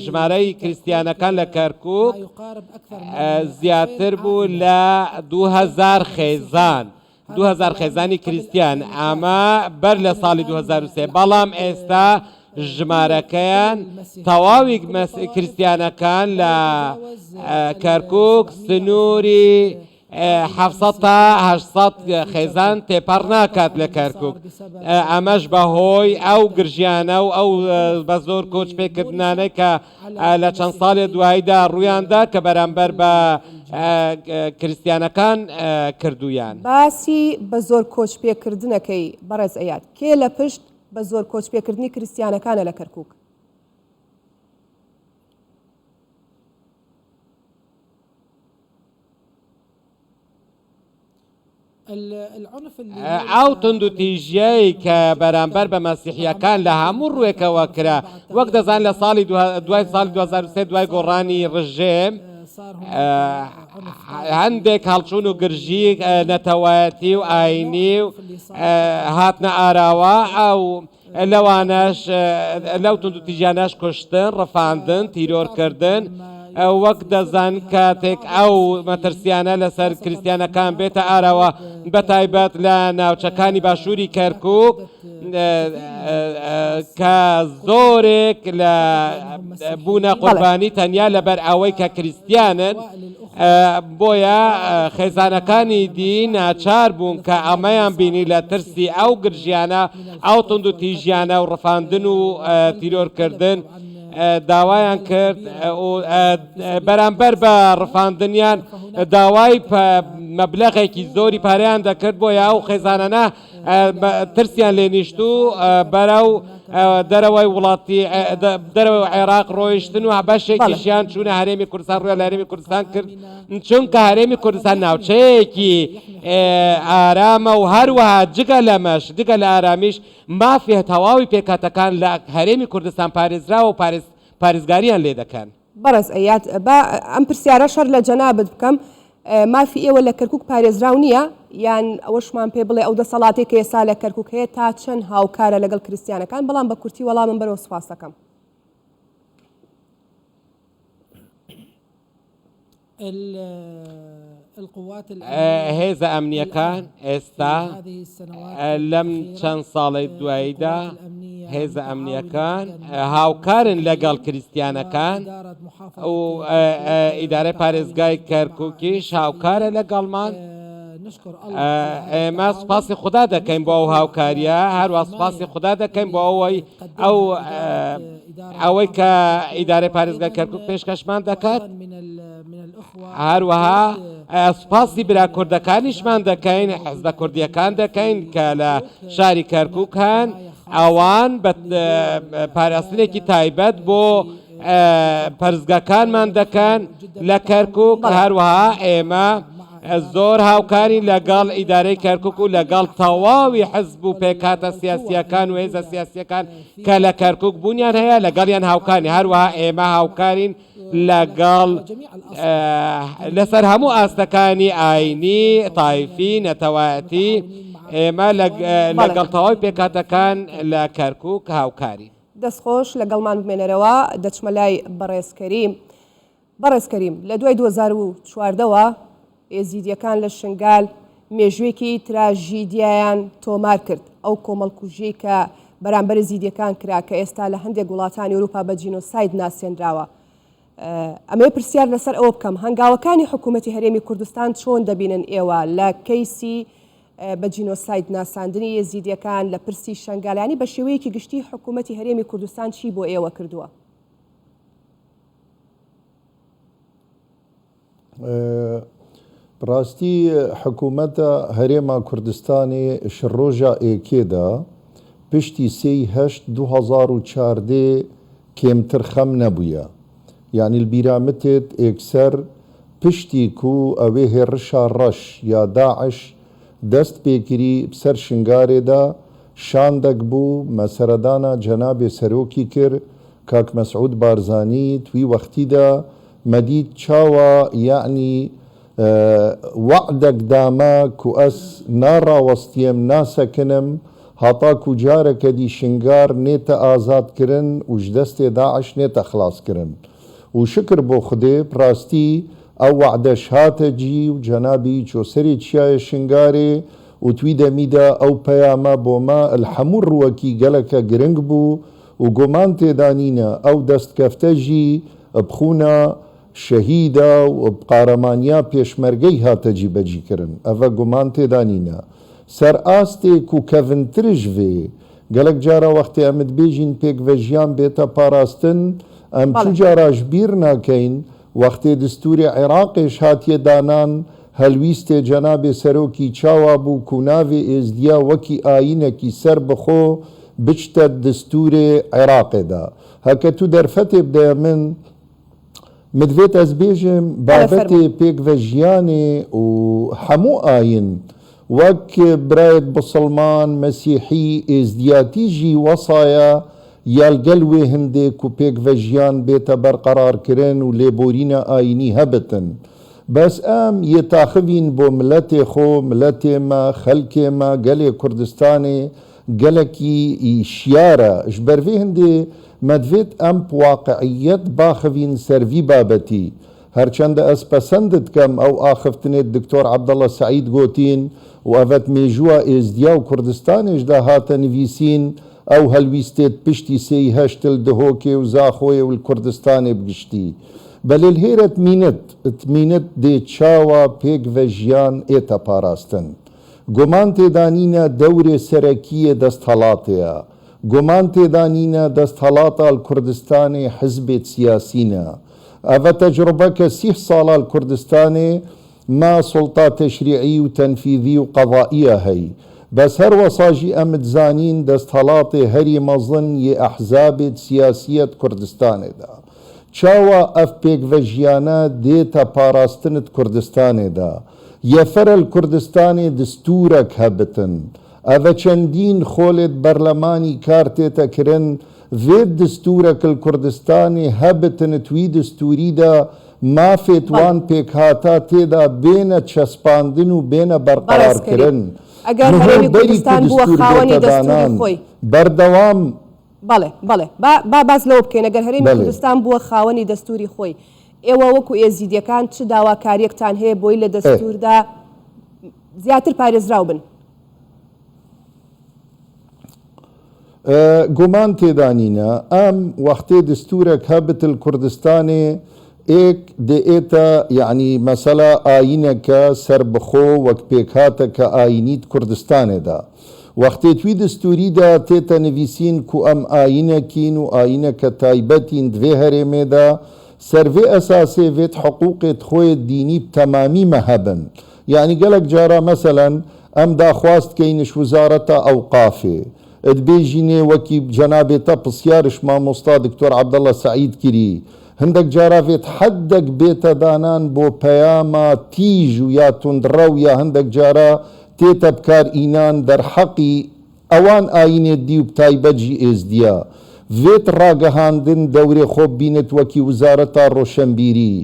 ژمارەی کریستیانەکان لە کەرکووک زیاتر بوو لە 2000 خێزان. 2000 خێزانی کریستیان ئەمە بەر لە ساڵی 2003 بەڵام ئێستا ژمارەکەیان تەواوی کریستیانەکان لە کەرکوک سنووری 700 تا 800 خێزان تێپەڕ ناکات لە کەرکوک ئەمەش بەهۆی ئەو گرژیانە و ئەو بە زۆر کۆچ پێکردنانەی کە لە چەند ساڵێ دواییدا ڕوویاندا کە بەرامبەر بە کریستیانەکان کردوویان. باسی بە زۆر کۆچ پێکردنەکەی بەڕێز ئەیاد، کێ لە پشت بە زۆر کۆچ پێکردنی کریستیانەکانە لە کەرکوک؟ ئەو توندوتیژیەی کە بەرامبەر بە مەسیحیەکان لە هەموو ڕووێکەوە کرا، وەک دەزان لە ساڵی دوای ساڵی 2003 دوای گۆڕانی ڕژێم هەندێک هەڵچوون و گرژی نەتەوایەتی و ئاینی و هاتنە ئاراوە ئەو لەوانەش لەو توندوتیژیانەش کوشتن، ڕفاندن، تیرۆرکردن، وەک دەزان کاتێک ئەو مەترسیانە لەسەر کریستیانەکان بێتە ئاراوە بەتایبەت لە ناوچەکانی باشووری کەرکوک کە زۆرێک لە بوونە قوربانی تەنیا لەبەر ئەوەی کە کریستیانن بۆیە خێزانەکانی دی ناچار بوون کە ئەمەیان بینی لە ترسی ئەو گرژیانە، ئەو توندوتیژیانە و ڕفاندن و تیرۆرکردن. داوایان کرد و بەرامبەر بە ڕفاندنیان داوای مەبلەغێکی زۆری پارەیان دەکرد، بۆیە ئەو خێزانانە ترسیان لێ نیشت و بەرەو دەرەوەی وڵاتی دەرەوەی عێراق ڕۆیشتن و بەشێکیشیان چوونە هەرێمی کوردستان، ڕوویان لە هەرێمی کوردستان کرد، چونکە هەرێمی کوردستان ناوچەیەکی ئارامە و هەروەها جگە لەمەش جگە لە ئارامیش مافی تەواوی پێکهاتەکان لە هەرێمی کوردستان پارێزراوە و پارێزگاریان لێ دەکەن. بەڕێز ئەیاد با ئەم پرسیارەش هەر لە جەنابت بکەم، مافی ئێوە لە کەرکوک پارێزراو نییە؟ یان ئەوەشمان پێ بڵێ ئەو دەسەڵاتەی کە ئێستا لە کەرکوک هەیە تا چەند هاوکارە لەگەڵ کریستیانەکان؟ بەڵام بە کورتی وەڵامم بەرەوە سوپاس دەکەم. هێزە ئەمنییەکان ئێستا لەم چەند ساڵەی دواییدا هێزە ئەمنییەکان هاوکارن لەگەڵ کریستیانەکان و ئیدارەی پارێزگای کەرکووکیش هاوکارە لەگەڵمان. ئێمە سوپاسی خودا دەکەین بۆ ئەو هاوکارییە، هەروە سوپاسی خودا دەکەین بۆ ئەوەی ئەو ئەوەی کە ئیدارەی پارێزگای کەرکوک پێشکەشمان دەکات، هەروەها سوپاسی برا کوردەکانیشمان دەکەین، حزبە کوردییەکان دەکەین کە لە شاری کەرکوک هەن، ئەوان بە پاراستنێکی تایبەت بۆ پەرستگاکانمان دەکەن لە کەرکوک، هەروەها ئێمە زۆر هاوکارین لەگەڵ ئیدارەی کەرکوک و لەگەڵ تەواوی حزب و پێکهاتە سیاسییەکان و هێزە سیاسییەکان کە لە کەرکوک بوونیان هەیە لەگەڵیان هاوکارین، هەروەها ئێمە هاوکارین لەگەڵ لەسەر هەموو ئاستەکانی ئاینی، تایفی، نەتەوایەتی، ئێمە لەگەڵ تەواوی پێکهاتەکان لە کەرکوک هاوکارین. دەستخۆش، لەگەڵمان بمێنەرەوە، دەچمە لای بەڕێز کەریم. بەڕێز کەریم، لە دوای 2014 وە ئێزیدیەکان لە شنگال مێژوویەکی تراژیدیایان تۆمار کرد، ئەو کۆمەڵکوژیەی کە بەرامبەر ئێزیدیەکان کرا کە ئێستا لە هەندێک وڵاتانی ئەوروپا بە جینۆساید ناسێنراوە. ئەمەوێ پرسیار لەسەر ئەوە بکەم، هەنگاوەکانی حکوومەتی هەرێمی کوردستان چۆن دەبینن ئێوە لە کەیسی بە جینۆساید ناساندنی ئێزیدیەکان، لە پرسی شنگال، یانی بە شێوەیەکی گشتی حکوومەتی هەرێمی کوردستان چی بۆ ئێوە کردووە؟ بڕاستی حکوومەتە هەرێما کوردستانێ ش ڕۆژا ئێکێدا پشتی سێی هەشت 2014 کێمتر خەم نەبوویە. یانی لبیرا متێت ئێکسەر پشتی کو ئەوێ هێڕشا ڕەش یا داعش دەست پێکری بسەر شنگارێدا شاندەک بوو مە سەردانا جەنابێ سەرۆکی کر کاک مەسعود بارزانی توی وەختیدا مەدیت چاوا یەعنی وەعدەک دامە کو ئەس ناڕاوەستیەم ناسەکنم هاتا کو جارەکەدی شنگار نێتە ئازاد کرن و ژ دەستێ داعش نێتە خلاس کرن و شکر بۆ خودێ پراستی ئەو وەعدەش هاتە جی و جەنابی چۆ سەرێ چیایە شنگارێ و توی دەمیدا ئەو پەیامە بۆ مە ال حەموو ڕووەکی گەلەکە گرنگ بوو و گومان تێدا نینە ئەو دەستکەفتە ژی بخونا شەهیدا و بقارەمانیا پێشمەرگەی هاتە جیبەجی کرن ئەڤە گومان تێدا نینە سەر ئاستێک و کەڤنترش ڤێ گەلەک جارا وەختێ ئەمت بێژین پێکڤە ژیان بێتە پاراستن ئەم چو جاراش بیر ناکەین وەختێ دستورێ عێراقێش هاتیە دانان هەلویستێ جەنابێ سەرۆکی چاوا بوو کو ناڤێ ئێزدیا وەکی ئایینەکی سەر بخۆ بچتە دستورێ عێراقێدا هەکە تو دەرفەتێ بدەیە من مدڤێت ئەز بێژم بابەتێ پێکڤە ژیانێ و هەموو ئاین وەک برایەت بسڵمان، مەسیحی، ئێزدیاتی ژی وەسایە یال گەل وێ هندێ کو پێکڤە ژیان بێتە بەرقەرارکرن و لێبۆرینە ئاینی هەبتن. بەس ئەم یێ تاخڤین بۆ ملەتێ خۆ، ملەتێ مە، خەلکێ مە، گەلێ کوردستانێ گەلەکی شیارە. ژ بەر ڤێ هندێ مە دڤێت ئەم پ واقعیەت باخڤین سەر ڤی بابەتی. هەرچەندە ئەز پەسەندت کەم ئەو ئاخفتنێت دکتۆر عەبدەڵە سەعید گۆتین و ئەڤەت مێژووا ئێزدیا و کوردستانێشدا هاتە نڤیسین ئەو هەلویستێت پشتی سێی هەشتل دهۆکێ و زاخۆێ و لکوردستانێ بگشتی بەلێ لهێرە تمینت تمینت دێ چاوا پێکڤە ژیان ئێتە پاراستن گۆمان تێدا نینە دەورێ سەرەکیێ دەستهەڵاتێە. گومان تێدا نینە دەستهەڵاتا ل کوردستانێ حزبێت سیاسی نە. ئەڤە تەجروبەکە سیه ساڵا ل کوردستانێ ما سوڵتا تەشریعی و تەنفیذی و قەزائیە هەی. بەس هەر وەسا ژی ئەمت زانین دەستهەڵاتێ هەری مەزن یێ ئەحزابێت سیاسیەت کوردستانێدا. چاوا ئەڤ پێکڤە ژیانە دێتە پاراستنت کوردستانێدا. یەفەرە ل کوردستانێ دستوورەک هەبتن. ئەڤە چەندین خۆلێت بەرلەمانی کار تێتە کرن، ڤێت دستوورەک ل کوردستانێ هەبتن ت وی دستووریدا مافێت بەڵێ. وان پێکهاتا تێدا بێنە چەسپاندن و بێنە بەڕێز بەرقەرار کەریم کرن. ئەگەر نهۆ هەرێمی بەری کو کوردستان بووە دستوور خاوەنی بێتە دەستووری دانان خۆی، بەردەوام بەڵێ بەڵێ با با باس لەوە بکەین ئەگەر هەرێمی بەلێ. کوردستان بووە خاوەنی دەستووری خۆی ئێوە وەکو ئێزیدیەکان چ داواکاریەکتان هەیە بۆی لە ئێ. دەستووردا زیاتر پارێزراو بن؟ گومان تێدا نینە ئەم وەختێ دستوورەک هەبت ل کوردستانێ ئێک دێئێتە یەعنی مەسەلا ئایینەکە سەربخۆ وەک پێکهاتەکە ئایینیت کوردستانێدا وەختێ توی دستووریدا تێتە نڤیسین کو ئەم ئایینەکین و ئایینەکە تایبەتین دڤێ هەرێمێدا سەر ڤێ ئەساسێ ڤێت حقووقێت خۆێت دینی بتەمامی مە هەبن یەعنی گەلەک جارا مەسەلەن ئەم داخواز دکەینش وزارەتا ئەوقافێ دبێژینێ وەکی جەنابێ تە پسیارش مامۆستا دکتۆر عەبدەڵە سەعید کری هندەک جارا ڤێت حەدەک بێتە دانان بۆ پەیاما تیژ و یا توندڕەو یا هندەک جارا تێتە بکار ئینان دەرحەقی ئەوان ئایینێ دی و بتایبەت ژی ئێزدییا ڤێت ڕاگەهاندن دەورێ خۆ ببینت وەکی وزارەتا ڕۆشەنبیری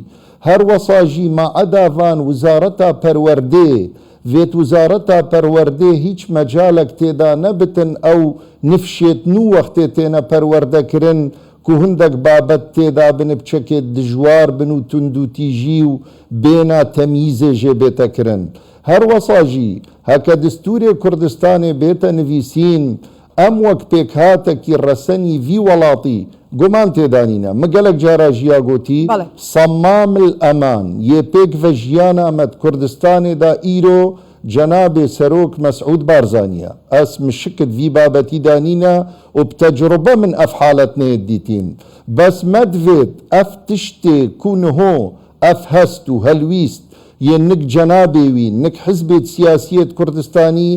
هەر وەسا ژی ماعەدا ڤان وزارەتا پەروەردێ ڤێت وزارەتا پەروەردێ هیچ مەجالەک تێدا نەبتن ئەو نفشێت نوو وەختێ تێنە پەروەردە کرن کو هندەک بابەت تێدا بن بچەکێت دژوار بن و توندوتیژی و بێنا تەمیزێ ژێ بێتە کرن هەر وەسا ژی هەکە دستوورێ کوردستانێ بێتە نڤیسین ئەم وەک پێکهاتەکی ڕەسەنی ڤی وەڵاتی گومان تێدا نینە م گەلەک جارا ژیا گۆتی بەڵێ. سەمام الامان یێ پێکڤە ژیانا مە د کوردستانێدا ئیرۆ جەنابێ سەرۆک مەسعود بارزانیە ئەس م شکت ڤی بابەتیدا نینە و بتەجروبە من ئەف حالەت نێت دیتین بەس مە دڤێت ئەف تشتێ کو نهۆ ئەف هەست و هەلویست یێ نک جەنابێ وی نک حزبێت سیاسیێت کوردستانی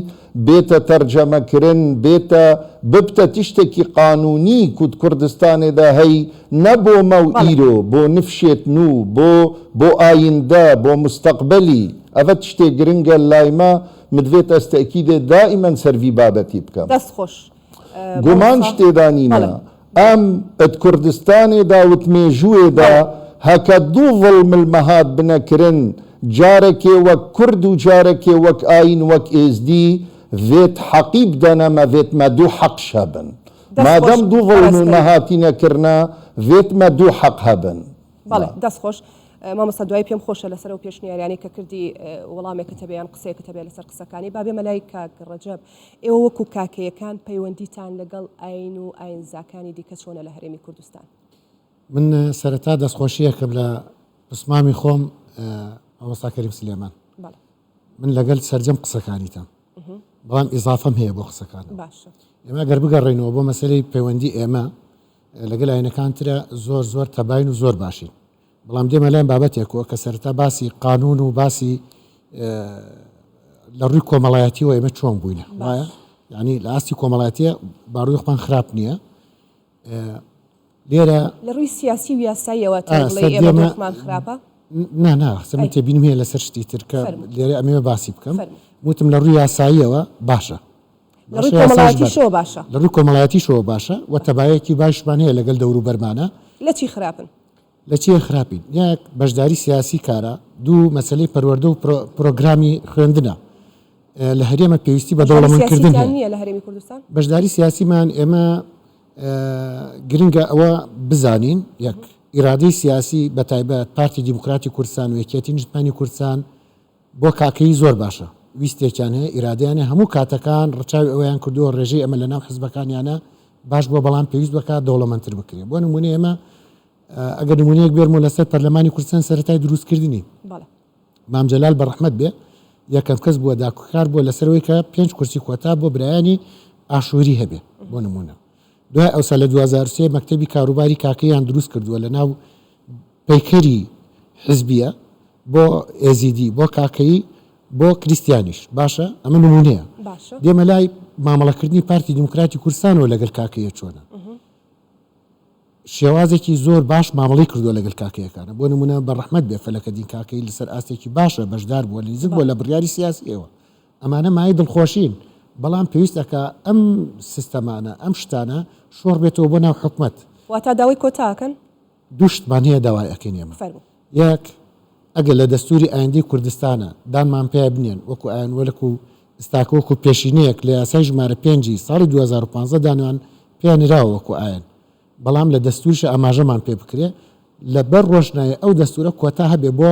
بێتە تەرجەمە کرن بێتە ببتە تشتەکی قانونی کوت کوردستانێدا هەی نە بۆ مە و بەڵێ. ئیرۆ بۆ نفشێت نوو بۆ بۆ ئایندە بۆ مستەقبەلی ئەڤە تشتێ گرنگە لای مە مدڤێت ئەز تەئکیدێ دائیمەن سەر ڤی بابەتی بکەم. دەست خۆش گومانش مامۆستا. تێدا بەڵێ. نینە ئەم ت کوردستانێ دا و ت مێژووێ دا بەڵێ. هەکە دوو ظڵم ل مەهات بنە کرن جارەکێ وەک کورد و جارەکێ وەک ئایین وەک ئێزدی ڤێت حەقی بدەنە مە ڤێت مە دوو حەقش هەبن دەست خۆش مادەم دوو ظڵم بەڕێز ل کەریم. مەهاتینە کرنە ڤێت مە دوو حەق هەبن. بەڵێ دەست خۆش مامۆستا دوایی پێم خۆشە لەسەر ئەو پێشنیاریانەی کە کردی وەڵامێکت هەبێ یان قسەیەکت هەبێ لەسەر قسەکانی با بێمە لای کاک ڕەجەب ئێوە وەکو کاکەیەکان پەیوەندیتان لەگەڵ ئاین و ئاینزاکانی دیکە چۆنە لە هەرێمی کوردستان؟ من سەرەتا دەستخۆشیەکەم لە پسمامی خۆم مامۆستا کەریم سلێمان من لەگەل سەرجەم قسەکانیتم بەڵام ئیزافەم هەیە بۆ قسەکانم باشە ئێمە گەر بگەڕێینەوە بۆ مەسەلەی پەیوەندی ئێمە لەگەل ئاینەکان ترە زۆر زۆر تەباین و زۆر باشین بەڵام دێمە لایم بابەتێکەوە کە سەرەتا باسی قانون و باسی لە ڕووی کۆمەڵایەتیەوە ئێمە چۆن بووینە وایە ینی لە ئاستی کۆمەڵایەتیە بارودۆخمان خراپ نییە لێرە لە ڕووی سیاسی و یاساییەوە تۆ بڵێی ئێمە دۆخمان خراپە؟ نا نا قسە من تێبینیم هەیە لەسەر شتی تر کە لێرە ئەمەوێ باسی بکەم وتم لە ڕووی یاساییەوە باشە لە ڕووی کۆمەڵایەتیشەوە باشە لە ڕووی کۆمەڵایەتیشەوە باشە و تەبایەکی باشمان هەیە لەگەل دەوروبەرمانە. لە چی خراپن؟ لە چی خراپین؟ یەک، بەشداری سیاسی کارە، دوو، مەسەلەی پەروەردە و پرۆگرامی خوێندنە لە هەرێمە پێویستی بە بەشداری دەوڵەمەندکردن سیاسیتان هەیە. نییە لە هەرێمی کوردستان؟ بەشداری سیاسیمان ئێمە گرنگە ئەوە بزانین، یەک، ئیرادەی سیاسی بەتایبەت پارتی دیموکراتی کوردستان و یەکێتی نیشتمانی کوردستان بۆ کاکەیی زۆر باشە، ویستێکیان هەیە، ئیرادەیان هەیە، هەموو کاتەکان ڕچاوی ئەوەیان کردووە ڕێژەی ئەمە لەناو حزبەکانیانە باش بووە، بەڵام پێویست دەکات دەوڵەمەندتر بکرێت. بۆ نموونە ئێمە ئەگەر نموونەیەک بێرمەوە لەسەر پەرلەمانی کوردستان سەرەتای دروستکردنی مام جەلال بە ڕەحمەت بێ یەکەم کەس بووە داکۆکار بووە لەسەر ئەوەی کە پێنج کورسی کۆتا بۆ برایانی ئاشووری هەبێ بۆ نموونە. دوای ئەوسا لە 2003 مەکتەبی کاروباری کاکەییان دروست کردووە لە ناو پەیکەری حزبیە بۆ ئێزیدی بۆ کاکەیی بۆ کریستیانیش باشە ئەمە نمونەیە باشە. دێمە لای مامەڵەکردنی پارتی دیموکراتی کوردستانەوە لەگەل کاکەیە چۆنە شێوازێکی زۆر باش مامەڵەی کردووە لەگەل کاکەیەکانە بۆ نمونە بە ڕەحمەت بێ فەلەکەدین کاکەیی لەسەر ئاستێکی باشە بەشدار بووە نزیک بووە لە بڕیاری سیاسیەوە ئەمانە مایەی دڵخۆشین بەڵام پێویست ئەکا ئەم سیستەمانە ئەم شتانە شۆڕ بێتەوە بۆ ناو حکومەت. واتا داوای کۆتا ئەکەن؟ دوو شتمان هەیە داوای ئەکەین ئێمە. فەرموو. یەک، ئەگەر لە دەستووری ئایندەی کوردستانا دانمان پیا بنێن وەکو ئایان وەلکو ئستاکە وەکو پێشینەیەک لە یاسای ژمارە پێنجی ساڵی 2015 دانمان پیا نراوە وەکو ئایەن بەڵام لە دەستوریشا ئاماژەمان پێ بکرێ لە بەر ڕۆشنایی ئەو دەستورە کۆتا هەبێ بۆ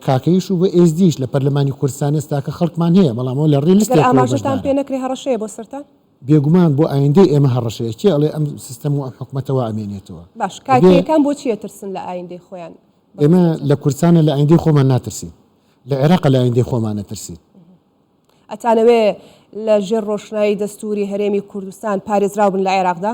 کاکەییش و بۆ ئێزدیش لە پەرلەمانی کوردستان ئێستاکە خەڵکمان هەیە بەڵام ئەوە لە ڕێی گەر لستێکەوە ئاماژەتان بەشدارە. پێ نەکرێ هەڕەشەیە بۆ سەرتان؟ بێگومان بۆ ئایندەی ئێمە هەڕەشەیە کێ ئەڵێ ئەم سیستەم و ئەم حکومەتە وا ئەمێنێتەوە؟ باش ئەبێ. کاکەیەکان بۆچی ئەترسن لە ئایندەی خۆیان؟ ئێمە لە کوردستانە لە ئایندەی خۆمان ناترسین لە عێراقە لە ئایندەی خۆمان ئەترسین. ئەتانەوێ لە ژێر ڕۆشنایی دەستوری هەرێمی کوردستان پارێزراو بن لە عێراقدا؟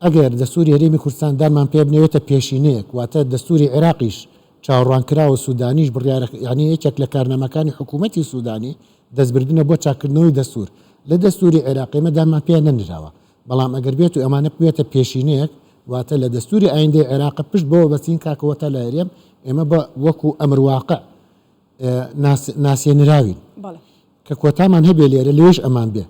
ئەگەر دەستوری هەرێمی کوردستان دانمان پێ بنەوێتە پێشینەیەک، واتە دەستوری عێراقیش چاوەڕوانکراوە سودانیش بڕیارە یانی یەکێک لە کارنامەکانی حکوومەتی سودانی دەستبردنە بۆ چاککردنەوەی دەستور لە دەستوری عێراق ئێمە دانمان پێ نەنراوە بەڵام ئەگەر بێت و ئەمانە ببێتە پێشینەیەک واتە لە دەستوری ئایندەی عێراق پشت بەوە بەستین کاکە وەتا لە هەرێم ئێمە بە وەکو ئەمر واقع ناسێنراوین کە کۆتامان هەبێ لێرە لەوێش ئەمان بێ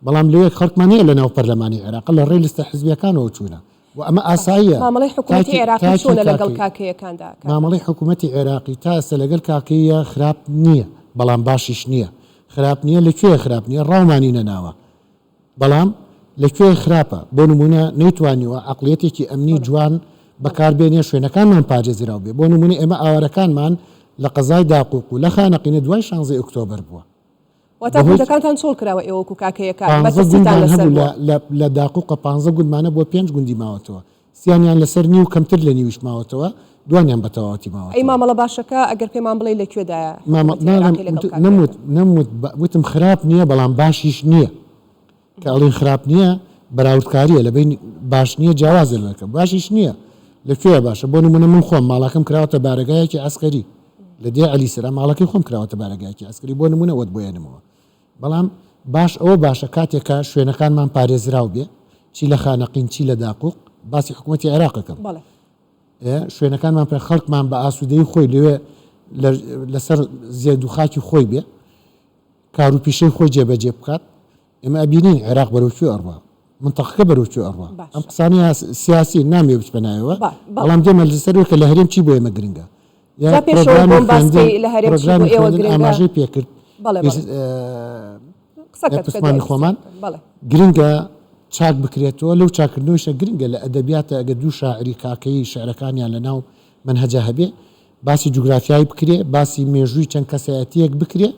بەڵام لەوێ خەڵکمان هەیە لە ناو پەرلەمانی عێراق لە ڕێی لستە حزبیەکانەوە چوونە و ئەمە ئاساییە مامەڵەی حکوومەتی عێراقی چۆنە لەگەڵ کاکەیەکاندا؟ مامەڵەی حکوومەتی عێراقی تا ئێستا لەگەڵ کاکەیە خراپ نییە بەڵام باشیش نییە خراپ نییە لە کوێ خراپ نییە ڕاومانی نەناوە بەڵام لە کوێ خراپە؟ بۆ نموونە نەیتوانیوە عەقڵیەتێکی ئەمنی جوان بەکار بێنێ شوێنەکانمان پارێزراو بێ، بۆ نموونە ئێمە ئاوارەکانمان لە قەزای داقوق و لە خانەقینە دوای شانزەی ئۆکتۆبەر بووە. واتە گوندەکانتان چۆڵ کراوە ئێوە وەکو کاکەیەکان پانزە مەترسیتان گوندمان لەسەر هەبوو بووە؟ لە لە داقوقە پانزە گوندمان هەبووە پێنج گوندی ماوەتەوە سیانیان لەسەر نیو کەمتر لە نیویش ماوەتەوە دوانیان بە تەواوەتی ئەی ماوەتەوە. مامەڵە باشەکە ئەگەر پێمان بڵێی لە کوێدایە مامە حکومەتی ناڵێم عێراقی لەگەڵ نەم وت کاکەیەکان؟ نەم وت وتم خراپ نییە بەڵام باشیش نییە. کە ئەڵێن خراپ نییە بەراوردکارییە لە بەین باش نییە جیاوازە لەوەکە باشیش نییە لە کوێ باشە بۆ نمونە من خۆم ماڵەکەم کراوەتە بارەگایەکی عەسکەری لە دێ عەلی سەرا ماڵەکەی خۆم کراوەتە بارەگایەکی عەسکەری بۆ نمونە وەت بۆ یەنمەوە بەڵام باش ئەوە باشە کاتێک کە شوێنەکانمان پارێزراو بێ چی لە خانەقین چی لە داقوق باسی حکوومەتی عێراقەکەم شوێنەکانمان پێ خەڵکمان بە ئاسوودەی خۆی لەوێ لەسەر زێد و خاکی خۆی بێ کار و پیشەی خۆی جێبەجێ بکات، ئێمە ئەبینین عێراق بەرەو کوێ ئەڕوا، مەنتەقەکە بەرەو کوێ ئەڕوا، ئەم قسانە سیاسین نامەوێ بچمە ناویەوە، بەڵام دێمە لەسەر ئەوەی کە لە هەرێم چی بۆ ئێمە گرنگە. جا پێش ئەوەی بۆم باس بکەی لە هەرێم چی بۆ ئێوە گرنگە، ئاماژەی پێکرد پرسمانی خۆمان گرنگە چاک بکرێتەوە، لەو چاکردنەوەیشە گرنگە لە ئەدەبیاتە ئەگەر دوو شاعری کاکەیی شعرەکانیان لەناو مەنهەجا هەبێ باسی جوگرافیای بکرێ، باسی مێژووی چەند کەسایەتییەک بکرێ،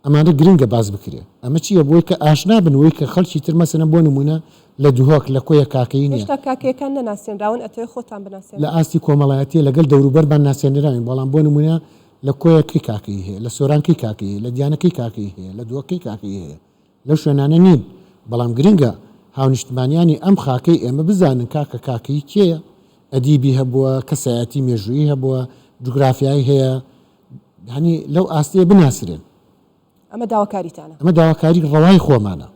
ئەمانە گرنگە باس بکرێ. ئەمە چییە؟ بۆی کە ئاشنا بن وەی کە خەڵکی تر مەسەلەن بۆ نموونە لە دهۆک لە کۆیە کاکەیی نییە. هێشتا کاکەیەکان نەناسێنراون، ئەتەوێ خۆتان بناسێنن؟ لە ئاستی کۆمەڵایەتییە لەگەل دەوروبەرمان ناسێنراوین، بەڵام بۆ نموونە لە کۆیە کەی کاکەیی هەیە؟ لە سۆران کەی کاکەیی هەیە؟ لە دیانە کەی کاکەیی هەیە؟ لە دهۆک کەی کاکەیی هەیە؟ لەو شوێنانە نین، بەڵام گرنگە هاونیشتمانیانی ئەم خاکەی ئێمە بزانن کاکە کاکەیی کێیە، ئەدیبی هەبووە، کەسایەتی مێژوویی هەبووە، جوگرافیای هەیە، یانی لەو ئاستەیە بناسرێن. ئەمە داواکاریتانە؟ ئەمە داواکاری ڕەوای خۆمانە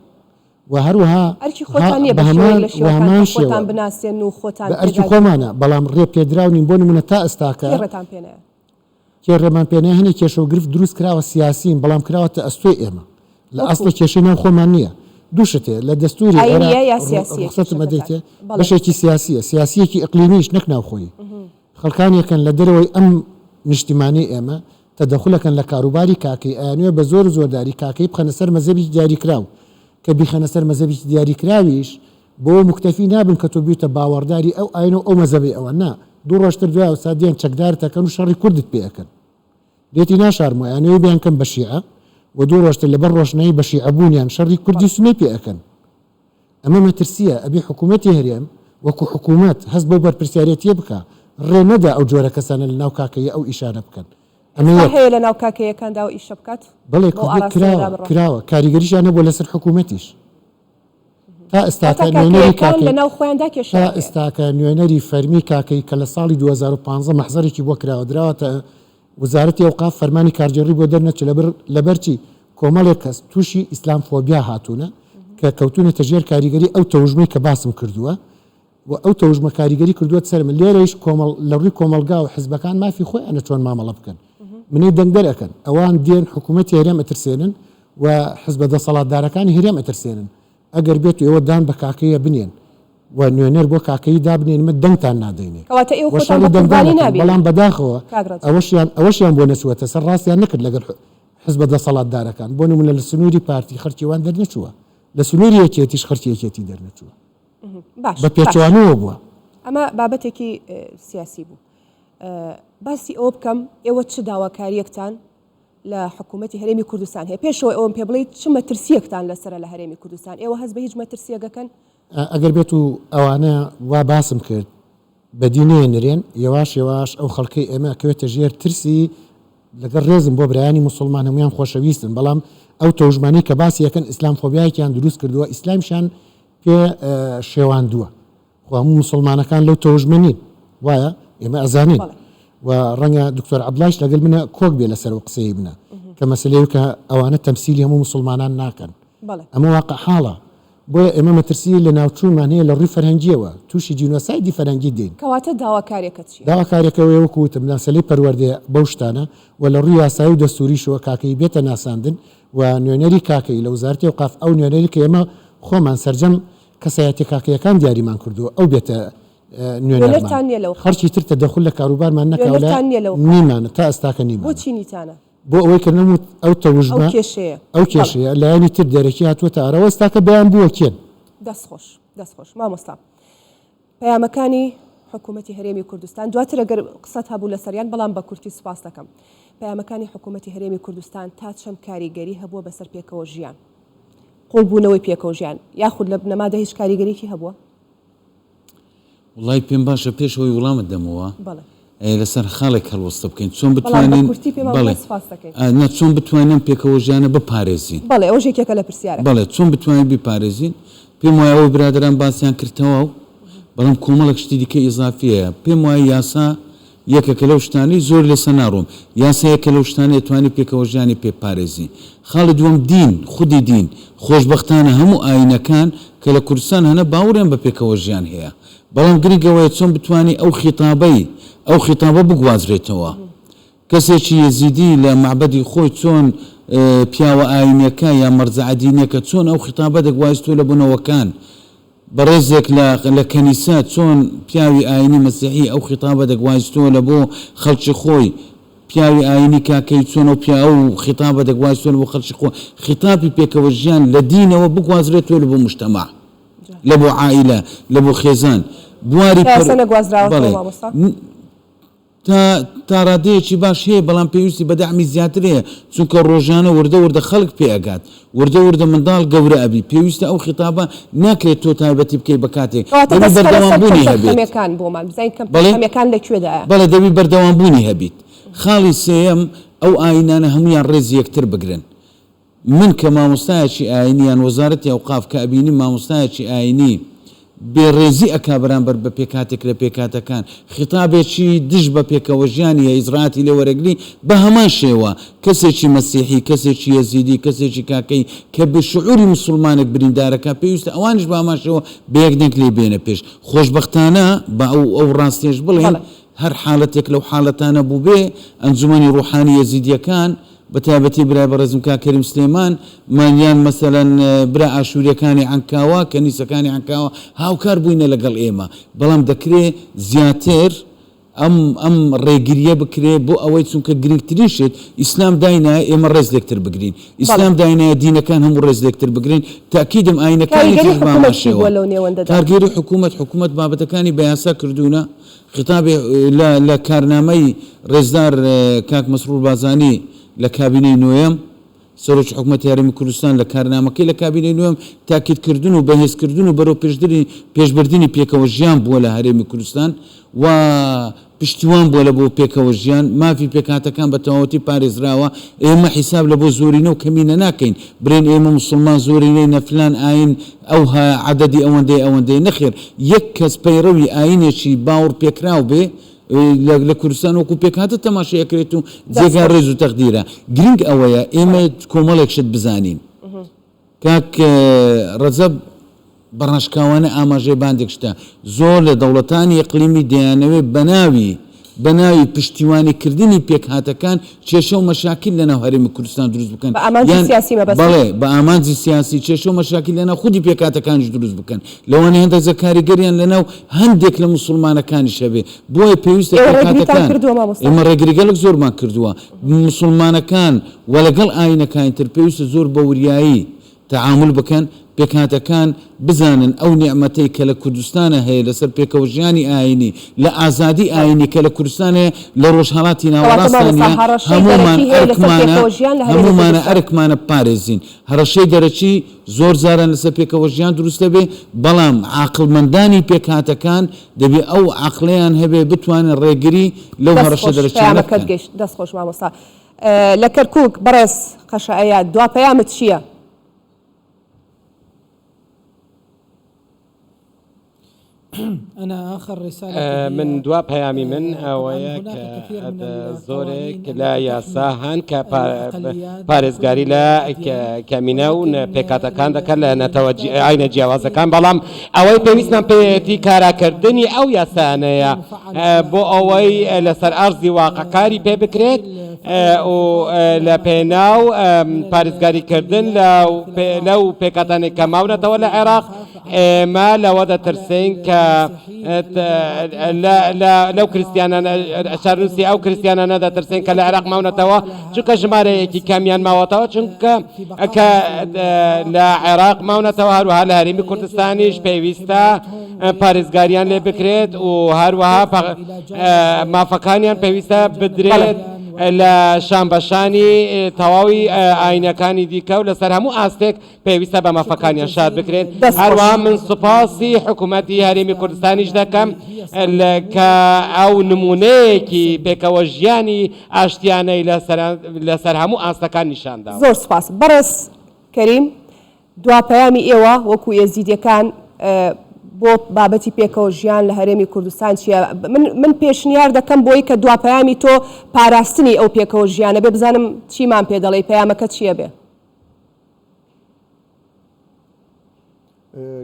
و هەروەها ئەرکی خۆتان نییە بە شێوەیەک لە شێوەکان کە خۆتان بناسێن و خۆتان بە ئەرکی خۆمانە، بەڵام ڕێ پێدراو نین، بۆ نموونە تا ئێستاکە. کێ ڕێتان پێ نایە؟ کێ ڕێمان پێ نایە؟ هەنێ کێشە و گرفت دروست کراوە سیاسین بەڵام کراوەتە ئەستۆی ئێمە لە ئەسڵ کێشەی ناو خۆمان نییە دوو شت هەیە لە دەستوری ئاینیە یا سیاسیە ڕوخسەتم کێشەکەتان؟ ئەدەیتێ بەڵێ بەشێکی سیاسیە سیاسیەکی ئیقلیمیش نەک ناوخۆیی خەڵکانێکن لە دەرەوەی ئەم نیشتیمانەی ئێمە تەدەخولەکەن لە کاروباری کاکەی ئەیانوێ بە زۆر و زۆرداری کاکەی بخەنە سەر مەزهەبێکی دیاریکراو کە بیخەنە سەر مەزهەبێکی دیاریکراویش بەوە موکتەفی نابن کە تۆ بیتە باوەڕداری ئەو ئاینە و ئەو مەزەبەی ئەوان، نا، دوو ڕۆژ تر دوای ئەوسا دێن چەکدارت ئەکەن و شەڕی کوردت پێ ئەکەن. لێتی ناشارمەوە ئەیانەوێ بیانکەن بە شیعە و دوو ڕۆژ تر لەبەر ڕۆشنایی بە شیعە بوونیان شەڕی کوردی سونەی پێ ئەکەن. ئەمە مەترسییە، ئەبێ حکوومەتی هەرێم وەکوو حکوومەت هەست بەو بەرپرسیارێتییە بکا، ڕێ نەدا ئەو جۆرە کەسانە لە ناو کاکەیی ئەو ئیشانە بکەن. ئەمە ئێستا یەک. هەیە لە ناو کاکەییەکاندا ئەو ئیشە بکات؟ بەڵێ بەو کردووە، ئاراستەیەدا کراوە، بڕوا. کراوە، کاریگەریشیان هەبووە لەسەر حکوومەتیش. تا ئێستاکە واتە نوێنەری کاکەیەکان کاکەی لە ناو خۆیاندا تا کێشەیان هەیە. ئێستاکە نوێنەری فەرمی کاکەیی کە لە ساڵی 2015 مەحزەرێکی بۆ کراوە دراوەتە وەزارەتی ئەوقاف فەرمانی کارگێڕی بۆ دەرنەچوو لەبەر لەبەرچی کۆمەڵێک کەس تووشی ئیسلام فۆبیا هاتوونە کە کەوتوونەتە ژێر کاریگەری ئەو تەوژمەی کە باسم کردووە و ئەو تەوژمە کاریگەری کردووەتە سەر من لێرەیش کۆمەڵ لە ڕووی کۆمەڵگا و حزبەکان مافی خۆیانە چۆن مامەڵە بکەن منەی دەنگدەر ئەکەن ئەوان دێن حکوومەتی هەرێم ئەترسێنن و حزبە دەسەڵاتدارەکانی هەرێم ئەترسێنن ئەگەر بێت و ئێوە دان بە کاکەیە بنێن و نوێنەر بۆ کاکەیی دابنێن ئمە دەنگتان نادەینێ کەواتە ئێوە و خۆتان شەڕی بە دەنگدان قوربانی ئەکەن نابینن بەڵام بەداخەوە کاک ڕەجەب. ئەوەشیان ئەوەشیان بۆ نەچووەتە سەر ڕاستیان نەکرد لەگەڵ حزبە دەسەڵاتدارەکان بۆ نموونە لە سنووری پارتی خەڵکی وان دەرنەچووە لە سنووری یەکێتیش خەڵکی یەکێتی دەرنەچووە باش بە باش پێچەوانەوە بووە. ئەمە بابەتێکی سیاسی بوو باسی ئەوە بکەم ئێوە چ داواکاریەکتان لە حکوومەتی هەرێمی کوردستان هەیە پێشەوە ئەوم پێ بڵیت چ مەترسیەکتان لەسرە لە هەرێمی کوردستان ئێوە هەست بە هیچ مەترسیەکەکەن؟ ئەگەر بێت و ئەوانە وا باسم کرد بەدی نەیەنرێن یەواش یەواش ئەو خەڵکەی ئێمە ئەکەوێتە ژێر ترسی لەگەڵ ڕێزم بۆ برایانی موسڵمان هەموویان خۆشەویستن بەڵام ئەو تەوژمانەی کە باسی ئەکەن ئیسلام فۆبیایەکیان دروست کردووە ئیسلامیشیان پێ شێواندووە خۆ هەموو موسڵمانەکان لەو تەوژمە نین وایە ئێمە ئەزانین و ڕەنگە دکتۆر عەبدوڵایش لەگەل منە کۆک بێ لەسەر ئەو قسەی منە کە مەسەلەیە کە ئەوانە تەمسیلی هەموو موسڵمانان ناکەن ئەمە واقع حاڵە بۆیە ئێمە مەترسیی لەناوچوونمان هەیە لە ڕووی فەرهەنگییەوە، تووشی جینۆسایدی فەرهەنگی دێین. کەواتە داواکاریەکە چییە؟ داواکاریەکە ئەوەیە وەکو وتم مەسەلەی پەروەردەیە بەو شتانە و لە ڕووی یاسایی و دەستووریشەوە کاکەیی بێتە ناساندن و نوێنەری کاکەیی لە وەزارەتی ئەوقاف ئەو نوێنەری کە ئێمە خۆمان سەرجەم کەسایەتیە کاکەیەکان دیاریمان کردووە ئەو بێتە نوێنەرمان. نوێنەرتان نییە لەو خەڵکی تر تەدەخول لە کاروبارمان نەکا و لە نوێنەرتان نییە لەو قافە. نیمانە تا ئێستاکە نیمانە. بۆچی نیتانە؟ بۆ ئەوەی کە نەموت ئەو ئەو تەوژمە، کێشەیە. ئەو بەڵێ. کێشەیە، لایەنی تر دەرەکی هاتووەتە ئاراوە، ئێستاکە بەیان بووە کێن؟ دەست خۆش دەست خۆش مامۆستا. پەیامەکانی حکوومەتی هەرێمی کوردستان دواتر ئەگەر قسەت هەبوو لەسەریان بەڵام بە کورتی سوپاس دەکەم. پەیامەکانی حکوومەتی هەرێمی کوردستان تا چەند کاریگەری هەبووە بەسەر پێکەوە ژیان؟ قووڵبوونەوەی پێکەوە ژیان یاخود لە بنەمادا هیچ کاریگەریی هەبووە؟ وەڵای پێم باشە پێش ئەوەی وڵامت دەمەوە بەڵێ. لەسەر خاڵێک هەڵوەستە بکەین چۆن بەڵام بە بتوانین کورتی پێمان بەڵێ بڵێ سوپاس دەکەین. نا چۆن بتوانین ئەم پێکەوەژیانە بپارێزین. بەڵێ ئەوەش یەکێکە لە پرسیارەکان. بەڵێ چۆن بتوانین بیپارێزین پێم وایە ئەوەی برادەران باسیان کرد تەواو بەڵام کۆمەڵێک شتی دیکە ئیزافیەیە پێم وایە یاسا یەکێکە لەو شتانەی زۆر لەسەر ناڕۆم. یاسا یەکە لەو شتانەیە توانی پێکەوەژیانی پێ بپارێزی. خاڵی دووەم دین، خودی دین. خۆشبەختانە هەموو ئایینەکان کە لە کوردستان هەنە باوڕیان بە پێکەوەژیان هەیە. بەڵام گرنگ ئەوەیە چۆن بتوانی ئەو خیتابەی ئەو خیتابە بگوازرێتەوە. کەسێکی یەزیدی لە مەعبەدی خۆی چۆن پیاوە ئایینیەکە یا مەرجەعە دینیەکە چۆن ئەو خیتابە دەگوازتەوە لە بۆ نەوەکان. بەڕێزێک لە لە کەنیسە چۆن پیاوی ئاینی مەسیحی ئەو خیتابە دەگوایستۆ لە بۆ خەڵکی خۆی، پیاوی ئاینی کاکەیی چۆن ئەو پیا ئەو خیتابە دەگوایستۆ لە بۆ خەڵکی خۆ، خیتابی پێکەوە ژیان لە دینەوە بگوازرێتۆ لە بۆ موجتەماع، لە بۆ عائیلە، لە بۆ خێزان، بواری تا پەر ئێستا نەگوازراوەتەوە بەڵێ. مامۆستا؟ تا تا ڕادەیەکی باش هەیە بەڵام پێویستی بە دەعمی زیاتر هەیە چونکە ڕۆژانە وردە وردە خەڵک پێ ئەگات وردە وردە منداڵ گەورە ئەبی پێویستە ئەو خیتابە ناکرێت تۆ تایبەتی بکەی بە کاتێک کەواتە دەبی دەست خەرە بەردەوام سەر بوونی هەبێت کەمتەرخەمیەکان بۆمان بزانین بەڵێ کەمتەرخەمیەکان لە کوێدایە. بەڵێ دەبی بەردەوام بوونی هەبیت خاڵی سێیەم ئەو ئاینانە هەموویان ڕێزی یەکتر بگرن من کە مامۆستایەکی ئاینی یان وەزارەتی ئەوقاف کە ئەبینیم مامۆستایەکی ئاینی بێ ڕێزی ئەکا بەرامبەر بە پێکهاتێک لە پێکهاتەکان خیتابێکی دژ بە پێکەوەژیانی هەیە ئیجرائاتی لێ وەرەگری بە هەمان شێوە کەسێکی مەسیحی کەسێکی یەزیدی کەسێکی کاکەیی کە بە شعوری موسوڵمانێک بریندارەکا پێویستە ئەوانیش بە هەمان شێوە بە یەک دەنگ لێی بێنە پێش خۆشبەختانە با ئەو ئەو ڕاستیەش بڵێین بەڵێ. هەر حالەتێک لەو حالەتانە بووبێ ئەنجومەنی ڕوحانی یەزیدیەکان بە تایبەتی برای بەڕێزم کاک کەریم سلێمان مان یان مەسەلەن برا ئاشوریەکانی عەنکاوە کەنیسەکانی عەنکاوە هاوکار بووینە لەگەڵ ئێمە بەڵام دەکرێ زیاتر ئەم ئەم ڕێگریە بکرێ بۆ ئەوەی چونکە گرنگترین شت ئیسلام داینایە ئێمە ڕێز لێکتر بگرین بەڵێ. ئیسلام داینایە دینەکان هەموو ڕێز لێکتر بگرین تاکیدم ئاینەکانی کاریگەری تریش بە هەمان حکومەت چی شێوە بووە لەو نێوەندەدا؟ کارگێری حکومەت حکومەت بابەتەکانی بە یاسا کردوونە خیتابی لە لە کارنامەی ڕێزدار کاک مەسرور بازانی لە کابینەی نۆیەم، سەرۆکی حکومەتی هەرێمی کوردستان لە کارنامەکەی لە کابینەی نۆیەم تاکیدکردن و بەهێزکردن و بەرەو پێشدری پێشبردنی پێکەوە ژیان بووە لە هەرێمی کوردستان و پشتیوان بووە لە بۆ پێکەوە ژیان، مافی پێکهاتەکان بە تەواوەتی پارێزراوە، ئێمە حیساب لە بۆ زۆرینە و کەمینە ناکەین، برێن ئێمە موسڵمان زۆرینەینە فلان ئاین ئەوها عەدەدی ئەوەندەیە ئەوەندەیە، نەخێر یەک کەس پەیڕەوی ئاینێکی باوڕپێکراو بێ لە کوردستان وەکو پێکهاتە تەماشای ئەکرێت و دەست جێگای خۆش. ڕێز و تەقدیرە، گرنگ ئەوەیە ئێمە کۆمەڵێک شت بزانین. کاک ڕەجەب بە ڕاشکاوانە ئاماژەی بە هەندێک شتە، زۆر لە دەوڵەتانی ئیقلیمی دەیانەوێت بەناوی بەناوی پشتیوانی کردنی پێکهاتەکان کێشە و مەشاکیل لەناو هەرێمی کوردستان دروست بکەن بە ئامانجی یان سیاسی مەبەستت؟ بەڵێ بە ئامانجی سیاسی کێشە و مەشاکیل لەناو خودی پێکهاتەکانیش دروست بکەن لەوانەیە هەندێک جار کاریگەریان لەناو هەندێک لە موسوڵمانەکانیش هەبێ بۆیە پێویستە ئێوە ڕێگریتان پێکهاتەکان کردووە مامۆستا؟ ئێمە ڕێگری گەلەک زۆرمان کردووە موسوڵمانەکان و لەگەڵ ئایینەکانی تر پێویستە زۆر بە وریایی تەعامول بکەن، پێکهاتەکان بزانن ئەو نیعمەتەی کە لە کوردستانا هەیە لەسەر پێکەوەژیانی ئایینی، لە ئازادی ئایینی کە لە کوردستان هەیە لە ڕۆژهەڵاتی کەواتە ناوەڕاستا مامۆستا نییە، هەڕەشەی هەموومان دەرەکی هەیە لەسەر ئەرکمانە پێکەوەژیان لە هەرێمی هەموومانە کوردستان. ئەرکمانە بپارێزین. هەڕەشەی دەرەکی زۆر جاران لەسەر پێکەوەژیان دروست دەبێ، بەڵام عاقڵمەندانی پێکهاتەکان دەبێ ئەو عەقڵەیان هەبێ بتوانن ڕێگری لەو دەست هەڕەشە خۆش دەرەکیانە پەیامەکەت بکەن. گەیشت. دەست خۆش مامۆستا. لە کەرکوک بەڕێز قەشە ئەیاد دوا پەیامت چییە؟ من دوا پەیامی من ئەوەیە کە زۆرێک لە یاسا هەن کە پارێزگاری لە کەمینە و پێکهاتەکان دەکەن لە نەتەوە ئاینە جیاوازەکان بەڵام ئەوەی پێویستمان پێیەتی کاراکردنی ئەو یاسانەیە بۆ ئەوەی لەسەر ئەرزی واقع کاری پێ بکرێت و لە پێناو پارێزگاریکردن لەو پێکهاتانەی کە ماونەتەوە لە عێراق ئێمە لەوە دەترسین کە لەو کریسیانانە چارنووسی ئەو کریسیانانە دەترسین کە لە عێراق ماونەتەوە چونکە ژمارەیەکی کەمیان ماوەتەوە چونکە کە لە عێراق ماونەتەوە هەروەها لە هەرێمی کوردستانیش پێویستە پارێزگاریان لێ بکرێت و هەروەها مافەکانیان پێویستە بدرێت لە شانبەشانی تەواوی ئاینەکانی دیکە و لەسەر هەموو ئاستێک پێویستە بە مافەکانیان شاد بکرێن. هەروەها من سوپاسی حکوومەتی هەرێمی کوردستانیش دەکەم کە ئەو نموونەیەکی پێکەوە ژیانی ئاشتیانەی لەسەر هەموو ئاستەکان نیشان داوە. زۆر سوپاس. بەڕێز کەریم، دوا پەیامی ئێوە وەکو ئێزیدیەکان بۆ بابەتی پێکەوە ژیان لە هەرێمی کوردستان چییە؟ من من پێشنیار دەکەم بۆی کە دوا پەیامی تۆ پاراستنی ئەو پێکەوە ژیانە بێ بزانم چیمان پێ دەڵێی پەیامەکە چییە بێ؟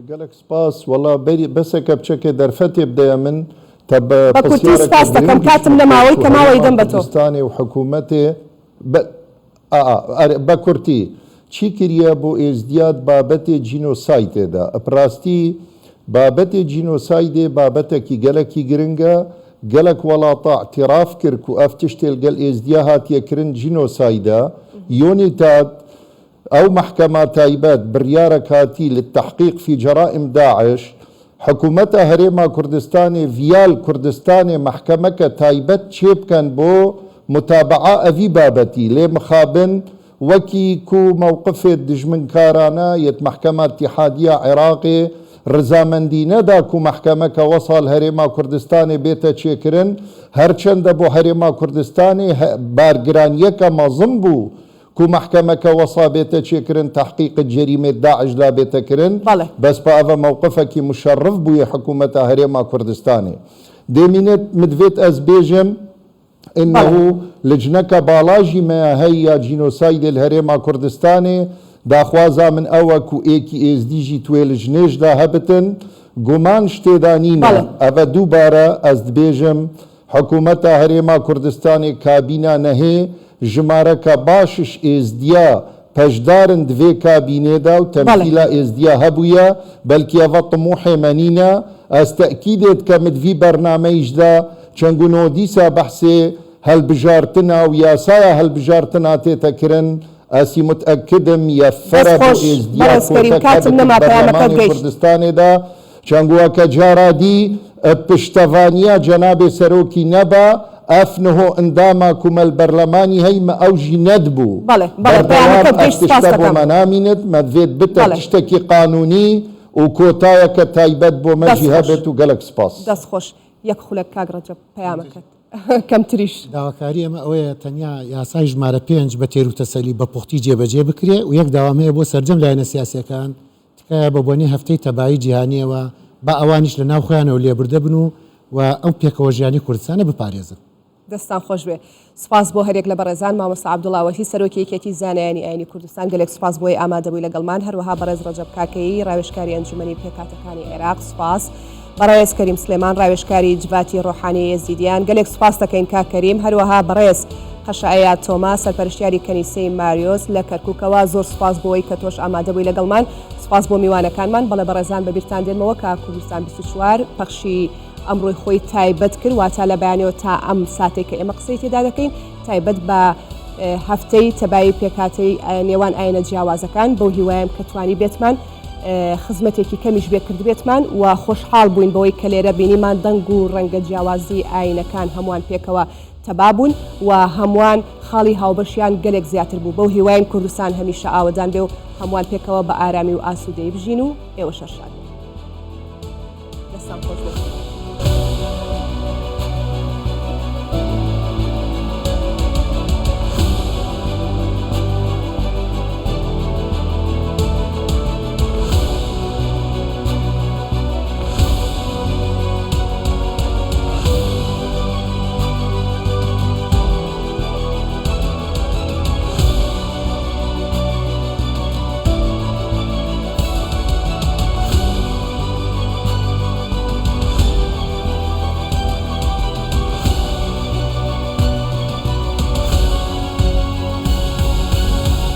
گەلەک سپاس وەڵا بەری بەسە کە بچەکێ دەرفەتێ بدەیە من تە بە بە کورتی پرسیارەکە سپاس دەکەم گرنگیش کاتم بکەی نەماوەی کو کە ماوە هەرێما ئەیدەم بە تۆ. کوردستانێ و حکوومەتێ بە ئا ئا ئەرێ بە کورتی چی کریە بۆ ئێزدیات بابەتێ جینۆسایدێ دا ئەپراستی بابەتێ جینۆسایدێ بابەتەکی گەلەکی گرنگە گەلەک وەڵاتە ئیعتراف کرد کو ئەف تشتێ لگەل ئێزدیا هاتیە کرن جینۆسایدە یۆنیتاد ئەو مەحکەمە تایبەت بریارەک هاتی للتحقیق فی جرائم داعش حکومەتە هەرێما کوردستانێ ڤیال کوردستانێ مەحکەمەکە تایبەت چێ بکەن بۆ متابعە ئەڤی بابەتی لێ مخابن وەکی کو مەوقفێت دژمنکارانە یەت مەحکەمە ئیتیحادیە عێراقێ رزامەندی نەدا کو مەحکەمەکە وەسال هەرێما کوردستانێ بێتە چێکرن هەرچەندە بۆ هەرێما کوردستانێ بارگرانیەکە مەزن بوو کو مەحکەمەکە وەسا بێتە چێکرن تەحقیقت جەریمێت داعش دا بێتە کرن بەڵێ. بەس پا ئەڤە مەوقفەکی مشەڕف بویە حکومەتە هەرێما کوردستانێ دێمینێت مدڤێت ئەز بێژم بەڵێ. ئنەهو لجنەکە باڵا ژی مەیا هەی یا جینۆسایدێ لهەرێما کوردستانێ داخوازا من ئەوە کو ئێکی ئێزدی ژی توێ لجنێش دا هەبتن گومان شتێدا نینە بەڵێ. ئەڤە دووبارە ئەز دبێژم حکومەتا هەرێما کوردستانێ کابینا نەهێ ژمارەکە باشش ئێزدیا پەشدارن دڤێ کابینێدا و بەڵێ. تەمسیلا ئێزدیا هەبوویە بەلکی ئەڤە تموحێ مە نینە ئەز تەئکیدێ دکەم دڤی بەرنامەیشدا چەنگو نۆ دیسا بەحسێ هەلبژارتنا و یاسایا هەلبژارتنا تێتە کرن ئەسی متئەکدم یە دەست فەرە بۆ خۆش ئێزدیا بەڕێز کەریم کۆتەک کاتم هەبتت نەما پەیامەکەت بەرلەمانێ گەیشت. کوردستانێدا چەنگوە کە جارا دی پشتەڤانیا جەنابێ سەرۆکی نەبا ئەف نهۆ ئنداما کومەل بەرلەمانی هەی مە ئەو ژی نەدبوو بەڵێ بەڵێ بەردەوام پەیامەکەت ئەف گەیشت سپاس تشتە بۆ دەکەم. مە نامینت مە دڤێت بتە بەڵێ. تشتەکی قانونی و کۆتایەکە تایبەت بۆ دەست مە ژی خۆش. هەبێت و گەلەک سپاس. دەست خۆش. یەک خولەک کاک ڕەجەب پەیامەکەت کەمتریش. داواکاری ئێمە ئەوەیە تەنیا یاسای ژمارە پێنج بە تێروتەسەلی بە پوختی جێبەجێ بکرێ و یەک داوام هەیە بۆ سەرجەم لایەنە سیاسیەکان تکایە بە بۆنەی هەفتەی تەبایی جیهانیەوە با ئەوانیش لە ناو خۆیانەوە لێبوردە بن و و ئەو پێکەوەژیانی کوردستانە بپارێزن. دەستتان خۆش بێ. سوپاس بۆ هەریەک لە بەڕێزان مامۆستا عەبدوڵا وەهی سەرۆکی یەکێتی زانایانی ئاینی کوردستان گەلێک سوپاس بۆی ئامادەبووی لەگەڵمان هەروەها بەڕێز ڕەجەب کاکەیی ڕاوێژکاری ئەنجومەنی پێکهاتەکانی عێراق سوپاس بەڕێز کەریم سلێمان ڕاوێژکاری جڤاتی ڕۆحانی ئێزیدیان گەلێک سوپاس دەکەین کاک کەریم هەروەها بەڕێز قەشە ئەیاد تۆما سەرپەرشتیاری کەنیسەی ماریۆس لە کەرکوکەوە زۆر سوپاس بۆی کە تۆش ئامادەبووی لەگەڵمان سوپاس بۆ میوانەکانمان بەڵێ بەڕێزان بەبیرتان دێنمەوە کە کوردستان 24 پەخشی ئەمڕۆی خۆی تایبەت کرد، واتە لە بەیانیەوە تا ئەم ساتەی کە ئێمە قسەی تێدا دەکەین تایبەت بە هەفتەی تەبایی پێکهاتەی نێوان ئاینە جیاوازەکان، بەو هیوایەم کە توانی بێتمان خزمەتێکی کەمیش بێ کردبێتمان و خۆشحاڵ بووین بەوەی کە لێرە بینیمان دەنگ و ڕەنگە جیاوازی ئاینەکان هەمووان پێکەوە تەبا بوون و هەمووان خاڵی هاوبەشیان گەلێک زیاتر بوو، بەو هیواین کوردستان هەمیشە ئاوەدان بێ و هەمووان پێکەوە بە ئارامی و ئاسوودەیی بژین و ئێوەش هەر شاد بن. دەستان خۆش بێت.